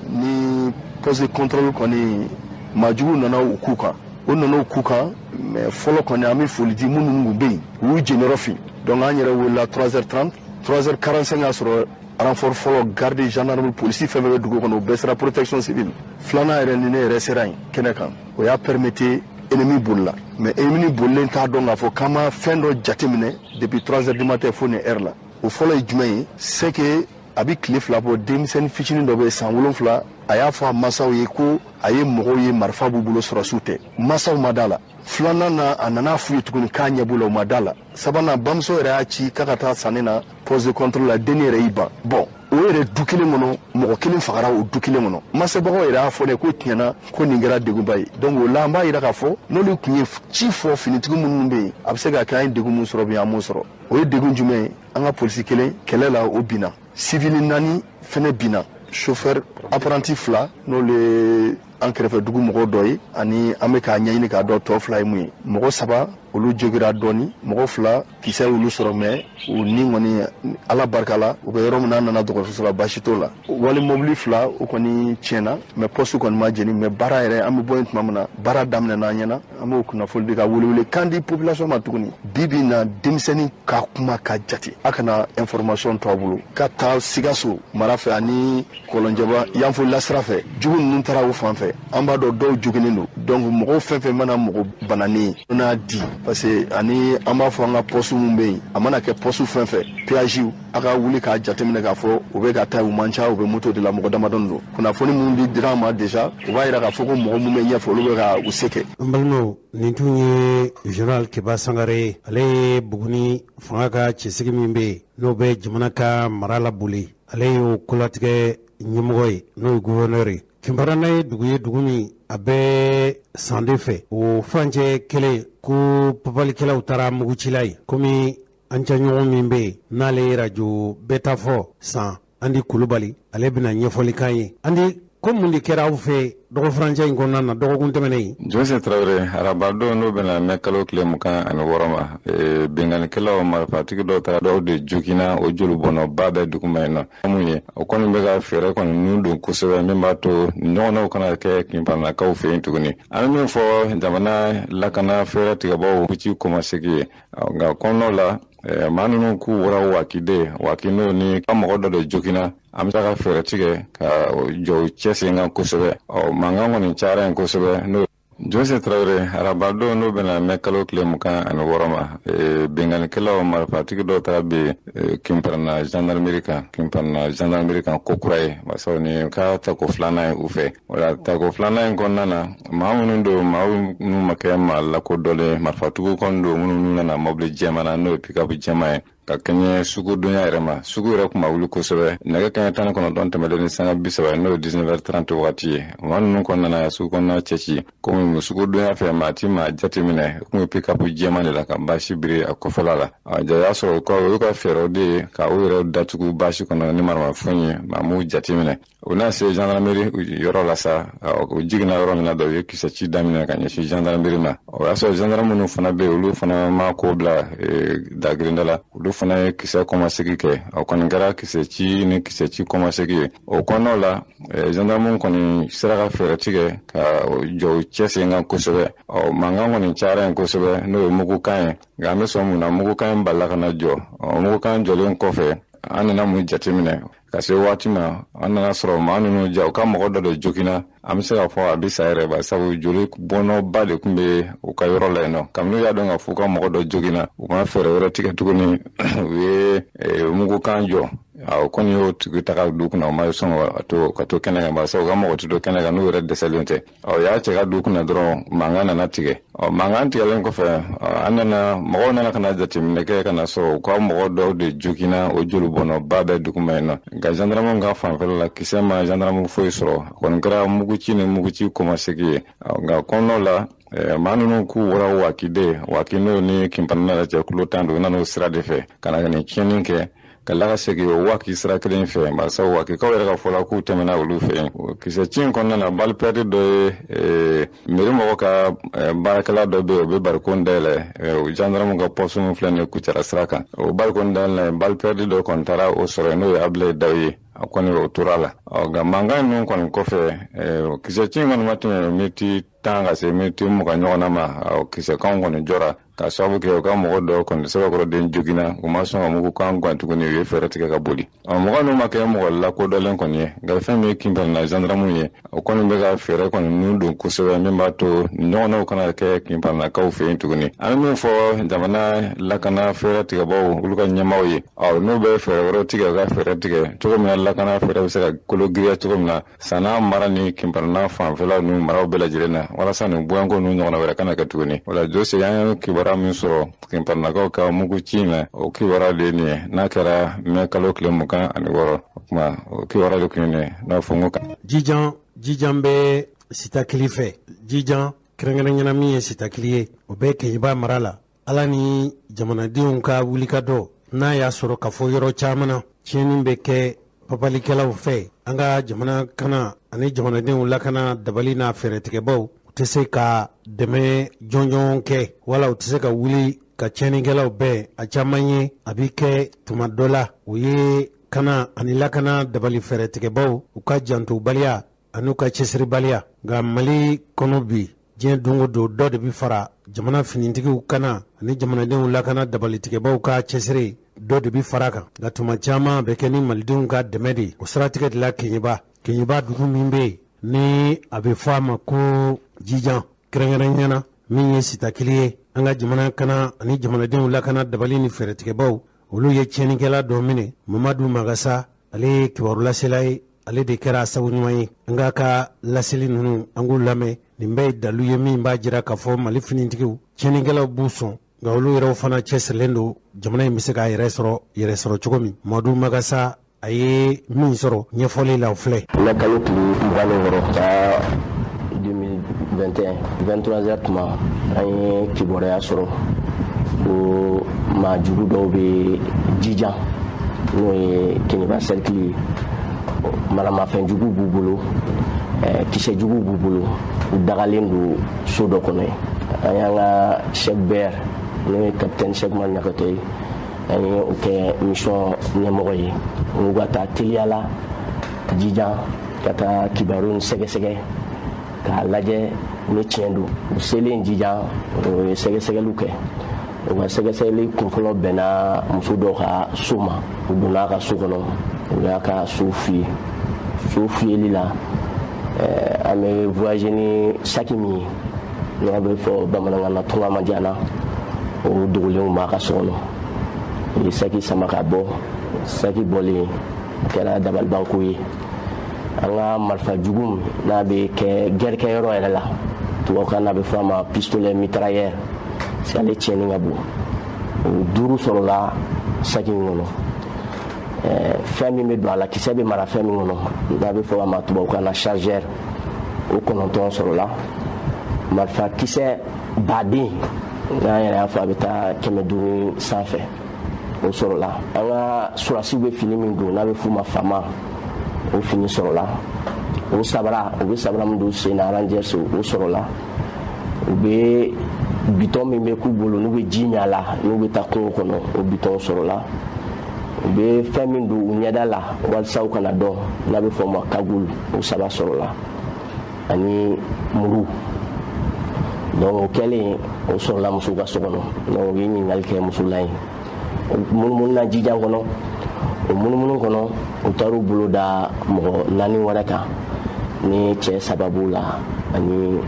ni poste de contrôle kɔni, maajugu nana u k'u kan. O nana u k'u kan, mais fɔlɔ kɔni an bɛ foli di minnu kun bɛ yen, u y'u jeniyɔrɔ fin. Donc an yɛrɛ wulila 3h30, 3h45 y'a sɔrɔ renfort fɔlɔ, garde, gendarme, polisi fɛn fɛn bɛ dugu kɔnɔ, o bɛɛ sera protection civile. Filanan yɛrɛ ni ne yɛrɛ sera yen kɛnɛ kan, o y'a permettre ennemi bolila. Mais ennemi bolilen t'a dɔn k'a fɔ k'an ma fɛn dɔ jateminɛ depuis 3h du matin fo nin heure la. O fɔlɔ ye jumɛn ye? C'est que a bɛ tile 2 bɔ, denmisɛnnin fitinin dɔ bɛ san 7, a y'a fɔ a masaw ye ko a ye mɔgɔw ye marifa b'u bolo, sɔrɔsiw tɛ. Masaw ma da la. Filanan na, a nana f'u ye tuguni k'a ɲɛ b'u la, u ma da la. Sabanan, bamuso yɛrɛ y'a ci k'a ka taa sanni na poste de contrôle la, denni yɛrɛ y'i ban. Bon, o yɛrɛ du kelen kɔnɔ, mɔgɔ kelen fagara o du kelen kɔnɔ. Masabagaw yɛrɛ y'a fɔ ne ko tiɲɛna ko nin kɛra degunba ye. Donc o la an b'a yira k'a fɔ n'olu tun ye ci fɔ finitigi minnu bɛ yen, a bɛ se ka kɛ an ye degun min sɔrɔ bi, an m'o sɔrɔ. O ye degun jumɛn ye? An ka polisi kelen kɛlɛ la, o binna. Civil 4 fɛnɛ binna. Chauffeur apprenti 2, n'olu ye an kɛrɛfɛ dugu mɔgɔw dɔ ye, ani an bɛ k'a ɲɛɲini k'a dɔn tɔ 2 ye mun ye. Mɔgɔ 3 olu jogira dɔɔni, mɔgɔ 2 kisɛ olu sɔrɔ, mais u ni kɔni Ala barika la, u bɛ yɔrɔ min na, an nana dɔgɔtɔrɔso la, baasi t'o la. Wali mobili 2 o kɔni tiɲɛna, mais poste kɔni ma jeni, mais baara yɛrɛ an bɛ bɔ yen tuma min na, baara daminɛna an ɲɛna. An b'o kunnafoni di ka welewele kan di population ma tuguni. Bi bi in na, denmisɛnnin ka kuma ka jate, a kana information to a bolo ka taa Sikaso mara fɛ ani Kɔlɔnjɛba yanfo lasira fɛ, jugu ninnu taara o fan fɛ. An b'a dɔn dɔw joginnen don, donc mɔgɔw fɛn fɛn mana mɔgɔ bananen ye n'a di, parce que ani an b'a fɔ an ka poste Poste min bɛ yen, a mana kɛ poste fɛn fɛn, péage, a ka wuli k'a jateminɛ k'a fɔ u bɛ ka taa, u man ca, u bɛ moto de la, mɔgɔ damadɔni don. Kunnafoni minnu di dira an ma déjà, o b'a yira k'a fɔ ko mɔgɔ minnu bɛ ɲɛfɛ, olu bɛ ka u se kɛ. An balimaw, nin tun ye Général Keba Sangare ye. Ale ye Buguni fanga ka cɛsigi min bɛ yen, n'o bɛ jamana ka mara laboli, ale y'o kolatigɛ ɲɛmɔgɔ ye, n'o ye gouverneur ye. Kinparana ye dugu ye, dugu min a bɛ Sande fɛ. O furancɛ kelen ko papalikɛlaw taara mugucila ye, komi an cɛɲɔgɔn min bɛ yen n'ale ye rajo bɛɛ fɔ san, Andi Kulubali, ale bɛna ɲɛfɔli k'an ye. Andi, ko mun de kɛra aw fɛ dɔgɔfurancɛ in kɔnɔna na, dɔgɔkun tɛmɛnen in? Jose Tarawele, arabadon, n'o bɛna mɛ kalo tile 26 ma, binkannikɛlaw marifatigi dɔw taara dɔw de jogina, o jolibɔnɔba bɛ duguma yen nɔ. Mun ye, o kɔni bɛ ka fɛɛrɛ kɔni nun don kosɛbɛ min b'a to ɲɔgɔnnaw kana kɛ Kinparanakaw fɛ yen tuguni. An bɛ min fɔ jamana lakana fɛɛrɛ tigɛbaw ci kɔmasegi ye, nka kɔnɔnaw la, maa ninnu k'u bɔra Wakide, Waki n'o ni ka mɔgɔ dɔ de jogina, an bɛ se ka fɛɛrɛ tigɛ ka jɔ cɛ sen kan kosɛbɛ. Ɔ mankan kɔni cayara yen kosɛbɛ. N'o Jose Tarawele, arabadon, n'o bɛna mɛ kalo tile 26 ma, binkannikɛlaw marifatigi dɔw taara bi Kinparana gendarmerie kan, Kinparana gendarmerie kan ko kura ye, basaw ni ka tako filanan ye u fɛ. O la tako filanan in kɔnɔna na, maa minnu don, maa minnu ma kɛ maa lakodɔnlen, marifatigiw kɔni don, minnu nana mɔbili jɛman na, n'o ye pick-up jɛman ye, ka kɛɲɛ sugudonya yɛrɛ ma. Sugu yɛrɛ kun ma wuli kosɛbɛ, nɛgɛ kaɲɛ 19 tɛmɛlen ni sanga 30, n'o ye 19h30 wagati ye. Maa ninnu kɔni nana sugu kɔnɔna cɛci, komi sugudonya fɛ maa ti maa jate minɛ, u kun ye pick-up jɛman de la ka basi biri a kɔfɛla la. Ja y'a sɔrɔ o y'u ka fɛɛrɛw de ye ka u yɛrɛ datugu basi kɔnɔ ni maramafɛnw ye, maa m'u jate minɛ. U n'a se gendarmerie yɔrɔ la sa, u jiginna yɔrɔ min na dɔ, u ye kisɛ ci daminɛ ka ɲɛsin gendarmerie ma. O y'a sɔrɔ gendarme minnu fana bɛ yen, olu fana ma ko bila dagirinda la, olu fana ye kisɛ kɔmasegi kɛ. O kɔni kɛra kisɛ ci ni kisɛ ci kɔmasegi ye. O kɔnɔnaw la, gendarme kɔni sera ka fɛɛrɛ tigɛ ka jɔ u cɛ sen kan kosɛbɛ. Ɔ mankan kɔni cayara yen kosɛbɛ, n'o ye mugukan ye. Nka an bɛ sɔn mun na, mugukan in balila ka na jɔ. Ɔ mugukan jɔlen kɔfɛ, an nana mun jateminɛ ka se waati ma, an nana sɔrɔ maa ninnu ja u ka mɔgɔ dɔ de jogina. An bɛ se k'a fɔ a bɛ sa yɛrɛ, ba sabu joli bɔnɔba de tun bɛ u ka yɔrɔ la yen nɔ. Kabini u y'a dɔn k'a fɔ u ka mɔgɔ dɔ jogina, u ma fɛɛrɛ wɛrɛ tigɛ tuguni, u ye mugukan jɔ. O kɔni y'o tigi taga du kunna, u ma sɔn ka to kɛnɛ kan, barisa u ka mɔgɔ tɛ to kɛnɛ kan n'u yɛrɛ dɛsɛlen tɛ. Ɔ y'a cɛ ka du kunna dɔrɔn, mankan nana tigɛ. Ɔ mankan tigɛlen kɔfɛ, an nana, mɔgɔw nana ka na jateminɛ kɛ ka na sɔrɔ u ka mɔgɔ dɔw de jogina, o jolibɔnɔba bɛ duguma yen nɔ. Nka gendarmew ka fanfɛla la, kisɛ ma gendarme foyi sɔrɔ, a kɔni kɛra muguci ni muguci kɔmasegi ye. Nka kɔnɔnaw la, maa ninnu k'u bɔra Wakide, Waki n'o ni Kinpanana cɛ kulo 10 don, u nana o sira de fɛ ka na nin tiɲɛni kɛ, ka la ka segin o Waki sira kelen fɛ, barisa Wakikaw yɛrɛ ka fɔ la k'u tɛmɛna olu fɛ yen. Kisɛ ci in kɔnɔna na, balle perdue dɔ ye mairie mɔgɔ ka baarakɛla dɔ bɛ yen, o bɛ barikon dayɛlɛ o gendarme ka poste min filɛ nin ye Kucala sira kan, o barikon dayɛlɛ, balle perdue dɔ kɔni taara o sɔrɔ yen, n'o ye Abilaye Daw ye. A kɔni o tora la. Ɔ nka mankan ninnu kɔni kɔfɛ, kisɛ ci in kɔni ma tɛmɛ miniti 10 ka se miniti 20 ɲɔgɔnna ma, kisɛkanw kɔni jɔra, ka sababu kɛ u ka mɔgɔ dɔw kɔni sɛbɛkɔrɔden joginna. U ma sɔn ka mugukan gan tuguni, u ye fɛɛrɛ tigɛ ka boli. Ɔ mɔgɔ ninnu ma kɛ mɔgɔ lakodɔnlen kɔni ye. Nka fɛn min ye Kinparana gendarme ye, o kɔni bɛ ka fɛɛrɛ kɔni nun don kosɛbɛ min b'a to ɲɔgɔnnaw kana kɛ Kinparanakaw fɛ yen tuguni. An bɛ min fɔ jamana lakana fɛɛrɛ tigɛbaw, olu ka ɲɛmaaw ye, ɔ n'u bɛ fɛɛrɛ wɛrɛw tigɛ, u ka fɛɛrɛ tigɛ cogo min na lakana fɛɛrɛ bɛ se ka kolo giriya cogo min na Sana mara ni Kinparana fanfɛla ninnu maraw bɛɛ lajɛlen na, walasa nin bɔyanko ninnu ɲɔgɔnna wɛrɛ kana kɛ tuguni. Wala Jose, an ye kibaruya min sɔrɔ Kinparanakaw ka mugu ci in na, o kibaruya de ye nin ye, n'a kɛra mɛ kalo tile 26. O tuma, o kibaruya de tun ye nin ye, n'a fɔ n ko Jijan bɛ Sitakili fɛ. Jijan kɛrɛnkɛrɛnyana min ye Sitakili ye, o bɛ Keɲeba mara la. Ala ni jamanadenw ka wulikadɔ n'a y'a sɔrɔ k'a fɔ yɔrɔ caman na tiɲɛni bɛ kɛ papalikɛlaw fɛ, an ka jamana kana ani jamanadenw lakana dabali n'a fɛɛrɛtigɛbaw, u tɛ se ka dɛmɛ jɔnjɔn kɛ, wala u tɛ se ka wuli ka tiɲɛnikɛlaw bɛn. A caman ye a bɛ kɛ tuma dɔ la, o ye kana ani lakana dabali fɛɛrɛtigɛbaw u ka jantobaliya an'u ka cɛsiribaliya. Nka Mali kɔnɔ bi, diɲɛ don o don, dɔ de bɛ fara jamana finitigiw kana ani jamanadenw lakana dabalitigɛbaw ka cɛsiri, dɔ de bɛ fara kan. Nka tuma caman bɛ kɛ ni malidenw ka dɛmɛ de ye. O siratigɛ de la, Keɲeba dugu min bɛ yen ni a bɛ fɔ a ma ko Jijan, kɛrɛnkɛrɛnyana min ye Sitakili ye, An ka jamana kana ani jamanadenw lakana dabali ni fɛɛrɛtigɛbaw, olu ye tiɲɛnikɛla dɔ minɛ, Mamadu Magasa. Ale ye kibarulasela ye, ale de kɛra sabu ɲuman ye. An k'a ka laseli ninnu, an k'u lamɛn. Nin bɛɛ ye dalu ye min b'a jira k'a fɔ Mali finitigiw, tiɲɛnikɛlaw b'u sɔn, nka olu yɛrɛw fana cɛsirilen don jamana in bɛ se k'a yɛrɛ sɔrɔ, yɛrɛ sɔrɔ cogo min. Mamadu Magasa, a ye min sɔrɔ ɲɛfɔli la, o filɛ. Mɛ kalo tile 26 ka 2021, 23 heures tuma, an ye kibaruya sɔrɔ ko maa jugu dɔw bɛ Jijan, n'o ye Kenieba cercle ye. Maramafɛn jugu b'u bolo, kisɛ jugu b'u bolo, u dagalen don so dɔ kɔnɔ yen. An y'an ka chef BR, n'o ye capitaine Cheikh Umar Ɲakatɔ ye, an ye o kɛ mission ɲɛmɔgɔ ye. U ka taa teliya la Jijan ka taa kibaru ni sɛgɛsɛgɛ k'a lajɛ ni tiɲɛ don. U selen Jijan, u ye sɛgɛsɛgɛliw kɛ. U ka sɛgɛsɛgɛli kunfɔlɔ bɛnna muso dɔ ka so ma. U donna a ka so kɔnɔ, u y'a ka so fouillé. So fouilléli la, an bɛ voyager ni saki min ye, n'a bɛ fɔ bamanankan na tunga ma diya, o dogolenw b'a ka so kɔnɔ. U ye saki sama ka bɔ. Saki bɔlen, a kɛra dabalibanko ye. An ka marifa jugu, n'a bɛ kɛ guerre kɛyɔrɔ yɛrɛ la, tubabukan n'a bɛ fɔ a ma pistolet mitrailleur, parce que ale tiɲɛni ka bon, o duuru sɔrɔla saki in kɔnɔ. Fɛn min bɛ don a la, kisɛ bɛ mara fɛn min kɔnɔ, n'a bɛ fɔ a ma tubabukan na chargeur, o 9 sɔrɔla. Marifa kisɛ baden, n'an yɛrɛ y'a fɔ a bɛ taa 500 sanfɛ, o sɔrɔla. An ka surasiw bɛ fini min don, n'a bɛ f'u ma fama, o fini sɔrɔla. O sabara, u bɛ sabara min don sen na, rangers, o sɔrɔla. U bɛ bitɔn min bɛ k'u bolo, n'u bɛ ji min a la n'u bɛ taa kungo kɔnɔ, o bitɔn sɔrɔla. U bɛ fɛn min don u ɲɛda la walasa u kana dɔn, n'a bɛ fɔ o ma cagoule, o saba sɔrɔla, ani muru. Donc o kɛlen, o sɔrɔla muso ka so kɔnɔ. Donc u ye ɲininkali kɛ muso la yen. Munumunu na Jijan kɔnɔ, o munumunu kɔnɔ, u taar'u bolo da mɔgɔ naani wɛrɛ kan, ni cɛ saba b'o la ani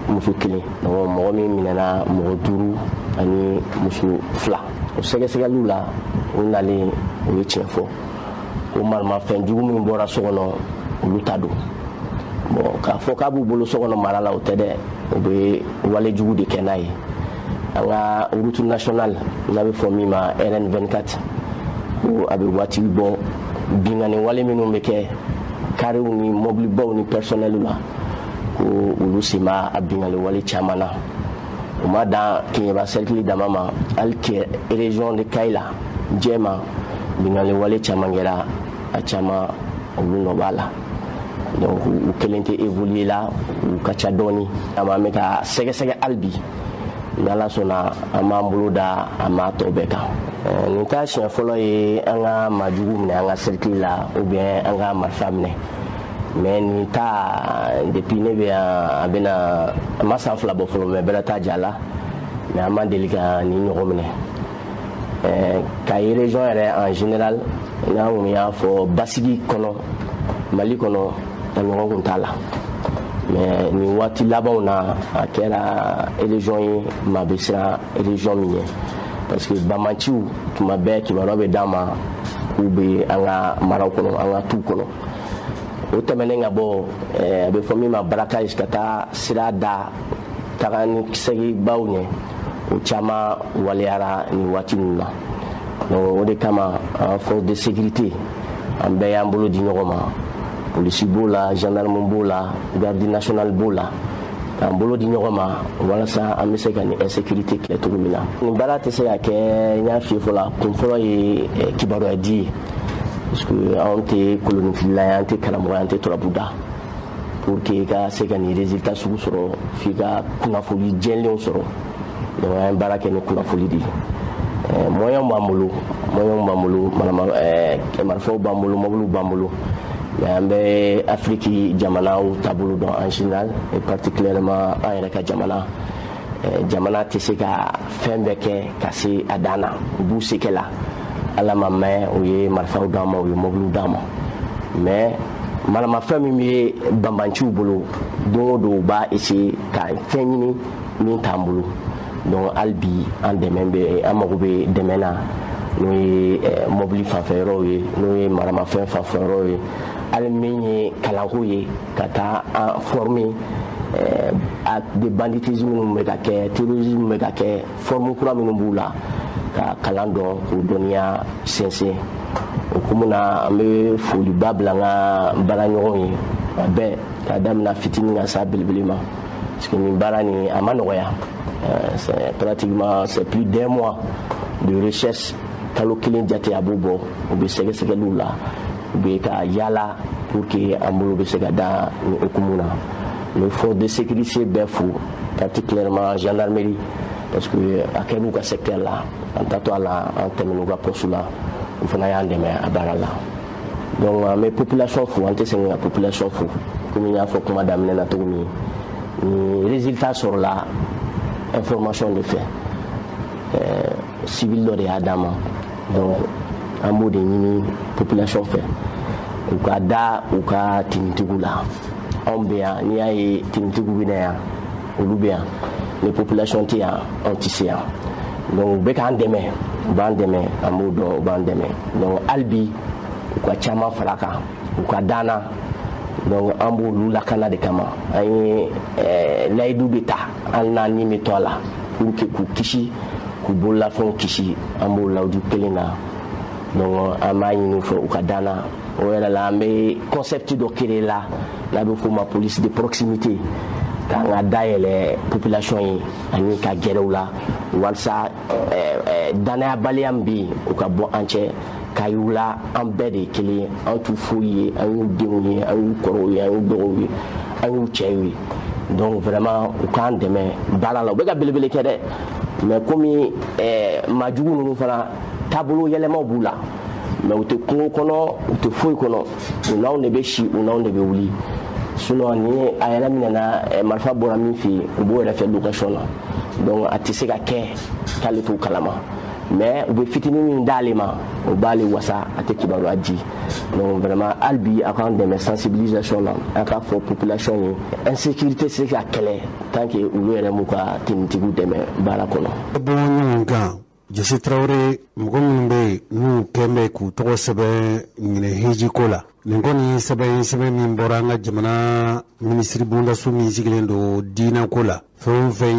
muso kelen. Donc mɔgɔ min minɛna, mɔgɔ duuru ani muso fila. O sɛgɛsɛgɛliw la, u nalen, u ye tiɲɛ fɔ ko maramafɛn jugu min bɔra so kɔnɔ, olu ta don. Bon, k'a fɔ k'a b'u bolo so kɔnɔ mara la, o tɛ dɛ, u bɛ wale jugu de kɛ n'a ye. An ka route nationale, n'a bɛ fɔ min ma RN 24, ko a bɛ waati bɔ, binkanni wale minnu bɛ kɛ kariw ni mɔbilibaw ni personnel la, ko olu sen b'a a binkanni wale caman na. O ma dan Keɲeba cercle dama ma, hali kɛ région de Kayi la jɛma, binkanni wale caman kɛra, a caman olu nɔ b'a la. Donc u kelen tɛ évoluer la, u ka ca dɔɔni. An bɛ ka sɛgɛsɛgɛ hali bi, n'Ala sɔnna, an b'an bolo da a maa tɔ bɛɛ kan. Nin t'a siɲɛ fɔlɔ ye an ka maajugu minɛ an ka cercle la ou bien an ka marifa minɛ, mais nin ta, depuis ne bɛ yan, a bɛna a ma san 2 bɔ fɔlɔ, mais bɛrɛ t'a ja la, mais an ma deli ka nin ɲɔgɔn minɛ. Kayi région yɛrɛ en général, n'an kun y'a fɔ basigi kɔnɔ Mali kɔnɔ, a ɲɔgɔn kun t'a la. Mais nin waati labanw na, a kɛra région ye maa bɛ siran région min ɲɛ, parce que bamanciw, tuma bɛɛ kibaruya bɛ d'an ma k'u bɛ an ka maraw kɔnɔ, an ka tuw kɔnɔ. O tɛmɛnen ka bɔ, a bɛ fɔ min ma braquage, ka taa sira da taga ni seginbaw ɲɛ, o caman waleyara nin waati ninnu na. Donc o de kama, an force de sécurité, an bɛɛ y'an bolo di ɲɔgɔn ma, polisi b'o la, gendarme b'o la, garde nationale b'o la, k'an bolo di ɲɔgɔn ma walasa an bɛ se ka nin insécurité kɛlɛ cogo min na. Nin baara tɛ se ka kɛ, n y'a f'i ye fɔlɔ, kun fɔlɔ ye kibaruya di ye, parce que anw tɛ kolonifilila ye, an tɛ karamɔgɔ ye, an tɛ turabu da. Pour que i ka se ka nin résultat sugu sɔrɔ, f'i ka kunnafoni jɛlenw sɔrɔ. Donc an ye baara kɛ ni kunnafoni de ye. Moyens b'an bolo, moyens b'an bolo, marifaw b'an bolo, mobiliw b'an bolo, mais an bɛ Afiriki jamanaw taabolo dɔn en général, et particulièrement an yɛrɛ ka jamana. Jamana tɛ se ka fɛn bɛɛ kɛ ka se a dan na. U b'u se kɛ la, Ala ma mɛn, u ye marifaw d'an ma, u ye mobiliw d'an ma, mais maramafɛn min bɛ banbanciw bolo, don o don u b'a essayer ka fɛn ɲini min t'an bolo. Donc hali bi an dɛmɛ bɛ, an mago bɛ dɛmɛ na, n'o ye mobili fanfɛyɔrɔw ye, n'o ye maramafɛn fanfɛyɔrɔw ye, hali min ye kalanko ye, ka taa an former de banditisme minnu bɛ ka kɛ, terrorisme bɛ ka kɛ, forme kura minnu b'u la, ka kalan dɔn, k'o dɔnniya sinsin. O hukumu na, an bɛ foliba bila an ka baaraɲɔgɔnw ye a bɛɛ, k'a daminɛ fitinin ka s'a belebele ma, parce que nin baara nin a ma nɔgɔya. C'est pratiquement, c'est plus d'un mois de recherche, kalo kelen jate a b'o bɔ. U bɛ sɛgɛsɛgɛliw la, u bɛ ka yala pour que an bolo bɛ se ka da nin hukumu na. Le force de sécurité bɛɛ fo, particulièrement gendarmerie, parce que a kɛr'u ka secteur la. An tatɔ a la, an tɛmɛn'u ka poste la, u fana y'an dɛmɛ a baara la. Donc an bɛ population fo, an tɛ sɛgɛn ka population fo. Komi n y'a fɔ kuma daminɛ na cogo min, nin résultat sɔrɔla information de fɛ, civil dɔ de y'a d'an ma. Donc an b'o de ɲini population fɛ, u ka da u ka tenitigiw la. Anw bɛ yan, n'i y'a ye tenitigiw bɛ na yan, olu bɛ yan. Ni population tɛ yan, anw tɛ se yan. Donc u bɛ k'an dɛmɛ, u b'an dɛmɛ, an b'o dɔn, u b'an dɛmɛ. Donc hali bi u ka caman fara kan, u ka d'an na. Donc an b'olu lakana de kama, an ye layidu de ta, hali n'an ni bɛ to a la, pour que k'u kisi, k'u bololafɛnw kisi, an b'o layidu kelen na. Donc an b'a ɲini u fɛ, u ka d'an na. O yɛrɛ la, an bɛ concept dɔ créer la, n'a bɛ f'o ma police de proximité, k'an ka dayɛlɛ population ye ani ka gɛrɛ u la, walasa danayabaliya min bɛ yen, o ka bɔ an cɛ, k'a yir'u la an bɛɛ de ye kelen ye, an t'u foyi ye, an y'u denw ye, an y'u kɔrɔw ye, an y'u dɔgɔw ye, an y'u cɛw ye. Donc vraiment u k'an dɛmɛ baara la. U bɛ ka belebele kɛ dɛ, mais komi maajugu ninnu fana taabolo yɛlɛmaw b'u la, mais u tɛ kungo kɔnɔ, u tɛ foyi kɔnɔ, u n'anw de bɛ si, u n'anw de bɛ wuli. Sinon ni a yɛrɛ minɛna, marifa bɔra min fɛ yen, u b'o yɛrɛ fɛ location na. Donc a tɛ se ka kɛ k'ale t'o kalama, mais u bɛ fitinin min d'ale ma, o b'ale wasa, a tɛ kibaruya di. Donc vraiment hali bi a k'an dɛmɛ sensibilisation na, a k'a fɔ population ye, insécurité tɛ se ka kɛlɛ tant que olu yɛrɛ m'u ka tenitigiw dɛmɛ baara kɔnɔ. Bɔ ɲɔgɔn kan, Jose Tarawele, mɔgɔ minnu bɛ yen n'u kɛn bɛ k'u tɔgɔ sɛbɛn ɲinɛ hijiko la, nin kɔni sɛbɛn, sɛbɛn min bɔra an ka jamana minisiri bondaso min sigilen don diinɛko la, fɛn o fɛn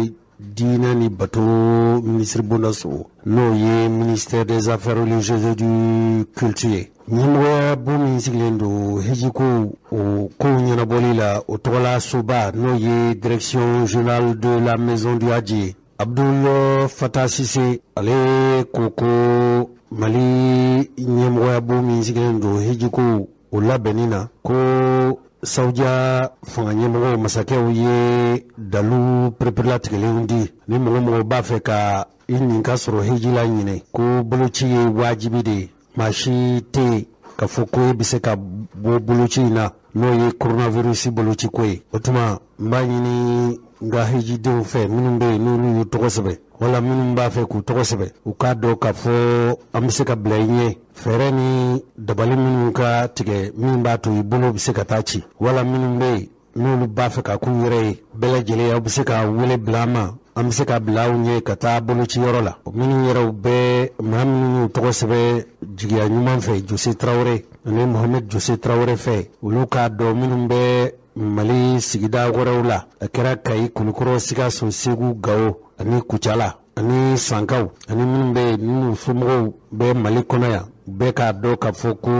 ye diinɛ ni bato minisiri bondaso, n'o ye ministère des Affaires religieuses et du culte ye, ɲɛmɔgɔya bon min sigilen don hijiko o kow ɲɛnabɔli la, o tɔgɔla soba, n'o ye Direction générale de la Maison du Hadj ye, Abdul Fatah Sise, ale ko ko Mali ɲɛmɔgɔya bon min sigilen don hijiko o labɛnni na, ko Saudiya fanga ɲɛmɔgɔw, masakɛw ye dalu pereperelatigɛlenw di ni mɔgɔ mɔgɔ b'a fɛ ka i nin ka sɔrɔ hiji la ɲinɛ, ko boloci ye wajibi de ye. Maa si tɛ yen ka fɔ ko e bɛ se ka bɔ boloci in na, n'o ye coronavirus boloci ko ye. O tuma n b'a ɲini n ka hijidenw fɛ, minnu bɛ yen n'olu y'u tɔgɔ sɛbɛn wala minnu b'a fɛ k'u tɔgɔ sɛbɛn, u k'a dɔn k'a fɔ an bɛ se ka bila i ɲɛ fɛɛrɛ ni dabali minnu ka tigɛ min b'a to i bolo bɛ se ka taa ci, wala minnu bɛ yen n'olu b'a fɛ ka k'u yɛrɛ ye, bɛɛ lajɛlen aw bɛ se ka wele bila an ma, an bɛ se ka bila aw ɲɛ ka taa bolociyɔrɔ la. Minnu yɛrɛw bɛ maa minnu y'u tɔgɔ sɛbɛn jigiya ɲuman fɛ Jose Tarawele ani Mohamed Jose Tarawele fɛ, olu k'a dɔn minnu bɛ Mali sigida wɛrɛw la, a kɛra Kayi, Kulukɔrɔ, Sikaso, Segu, Gawo ani Kucala ani Sankaw, ani minnu bɛ yen n'u somɔgɔw bɛ Mali kɔnɔ yan, bɛɛ k'a dɔn k'a fɔ ko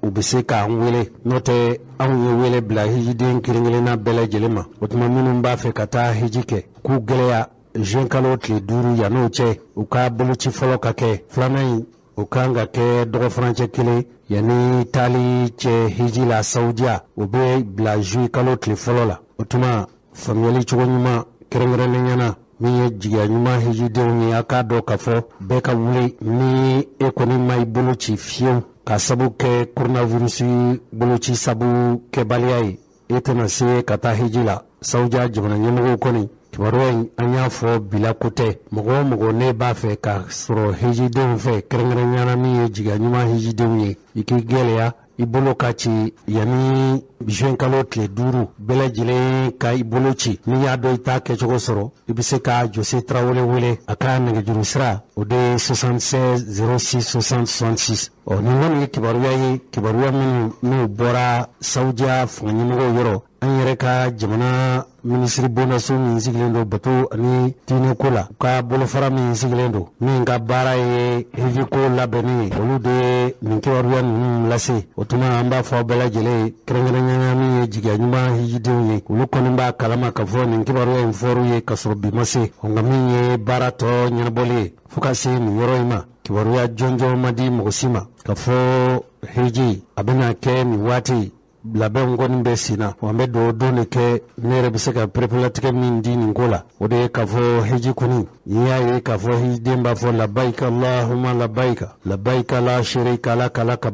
u bɛ se k'an wele, n'o tɛ anw ye wele bila hijiden kelen kelenna bɛɛ lajɛlen ma. O tuma minnu b'a fɛ ka taa hiji kɛ, k'u gɛlɛya juin kalo tile 5 yann'o cɛ, u ka boloci fɔlɔ ka kɛ, filanan in o kan ka kɛ dɔgɔfurancɛ kelen yanni taali cɛ hiji la Saudiya, o bɛ bila juin kalo tile fɔlɔ la. O tuma faamuyali cogo ɲuman kɛrɛnkɛrɛnnenya na, min ye jigiya ɲuman hijidenw ye, a k'a dɔn k'a fɔ bɛɛ ka wuli, ni e kɔni ma i bolo ci fiyewu ka sabu kɛ coronavirus boloci sabu kɛbaliya ye, e tɛna se ka taa hiji la Saudiya. Jamana ɲɛmɔgɔw kɔni kibaruya in, an y'a fɔ bila ko tɛ. Mɔgɔ o mɔgɔ ne b'a fɛ ka sɔrɔ hijidenw fɛ, kɛrɛnkɛrɛnnenya la min ye jigiya ɲuman hijidenw ye, i k'i gɛlɛya i bolo ka ci yanni juin kalo tile 5. Bɛɛ lajɛlen ka i bolo ci. N'i y'a dɔn i t'a kɛcogo sɔrɔ, i bɛ se ka Jose Tarawele wele. A ka nɛgɛjuru sira, o de ye 76 06 60 66. Ɔ, nin kɔni ye kibaruya ye, kibaruya minnu n'o bɔra Saudiya fanga ɲɛmɔgɔw yɔrɔ. An yɛrɛ ka jamana minisiri bondaso min sigilen don bato ani diinɛko la, u ka bolofara min sigilen don, min ka baara ye hijiko labɛnni ye, olu de ye nin kibaruya ninnu lase. O tuma, an b'a fɔ aw bɛɛ lajɛlen ye, kɛrɛnkɛrɛnnenya min ye jigiya ɲuman hijidenw ye, olu kɔni b'a kalama k'a fɔ nin kibaruya in fɔr'u ye k'a sɔrɔ bi ma se. Nka min ye baara tɔ ɲɛnabɔli ye fo ka se nin yɔrɔ in ma, kibaruya jɔnjɔn ma di mɔgɔ si ma k'a fɔ hiji a bɛna kɛ nin waati. Labɛnw kɔni bɛ sen na, wa an bɛ dugawu don de kɛ. Ne yɛrɛ bɛ se ka pereperelatigɛ min di nin ko la, o de ye k'a fɔ hiji kɔni, n'i y'a ye k'a fɔ hijiden b'a fɔ labayika allahumma labayika, labayika la sharika laka laka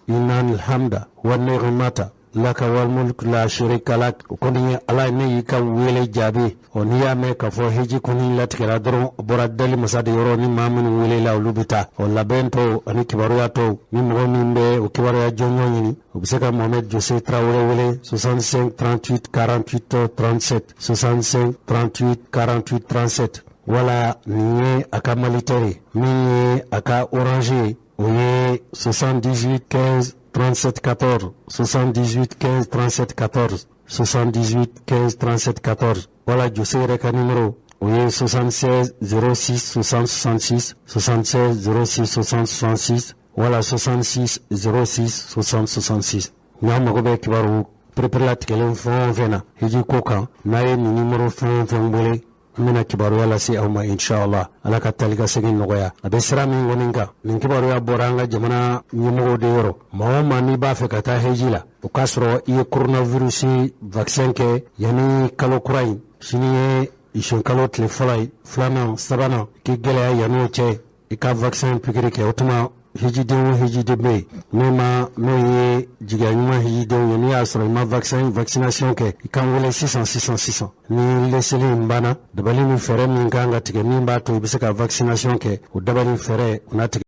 innal hamda wa ni'mata laka wal mulk la sharika lak, o kɔni ye Ala, ne y'i ka wele jaabi. Ɔ, n'i y'a mɛn k'a fɔ hiji kɔni latigɛra dɔrɔn, o bɔra dali masa de yɔrɔ. Ni maa minnu welela, olu bɛ taa. Ɔ, labɛn tɔw ani kibaruya tɔw, ni mɔgɔ min bɛ o kibaruya jɔnjɔn ɲini, o bɛ se ka Mohamed Jose Tarawele wele 65 38 48 37, 65 38 48 37. Wala nin ye a ka Malitel ye. Min ye a ka Orange ye, o ye 78 15 37 14, 78 15 37 14, 78 15 37 14. Wala Jose yɛrɛ ka numéro, o ye 76 06 60 66, 76 06 60 66, wala 66 06 60 66. N'a mago bɛ kibaru pereperelatigɛlen fɛn o fɛn na hiji ko kan, n'a ye nin numéro fɛn o fɛn wele, an bɛna kibaruya lase aw ma, inshallah. Ala ka tali ka segin nɔgɔya. A bɛ sira min kɔni kan, nin kibaruya bɔra an ka jamana ɲɛmɔgɔw de yɔrɔ. Maa o maa n'i b'a fɛ ka taa hiji la, o k'a sɔrɔ i ye coronavirus vaccin kɛ yanni kalo kura in. Sini ye juin kalo tile fɔlɔ ye, filanan, sabanan, k'i gɛlɛya yann'o cɛ i ka vaccin pikiri kɛ. O tuma, hijiden o hijiden bɛ yen min ma, n'o ye jigiya ɲuman hijidenw ye, n'i y'a sɔrɔ i ma vaccin vaccination kɛ, i kan wele sisan sisan sisan. Ni leseli in banna, dabali ni fɛɛrɛ min kan ka tigɛ min b'a to i bɛ se ka vaccination kɛ, o dabali fɛɛrɛ o na tigɛ.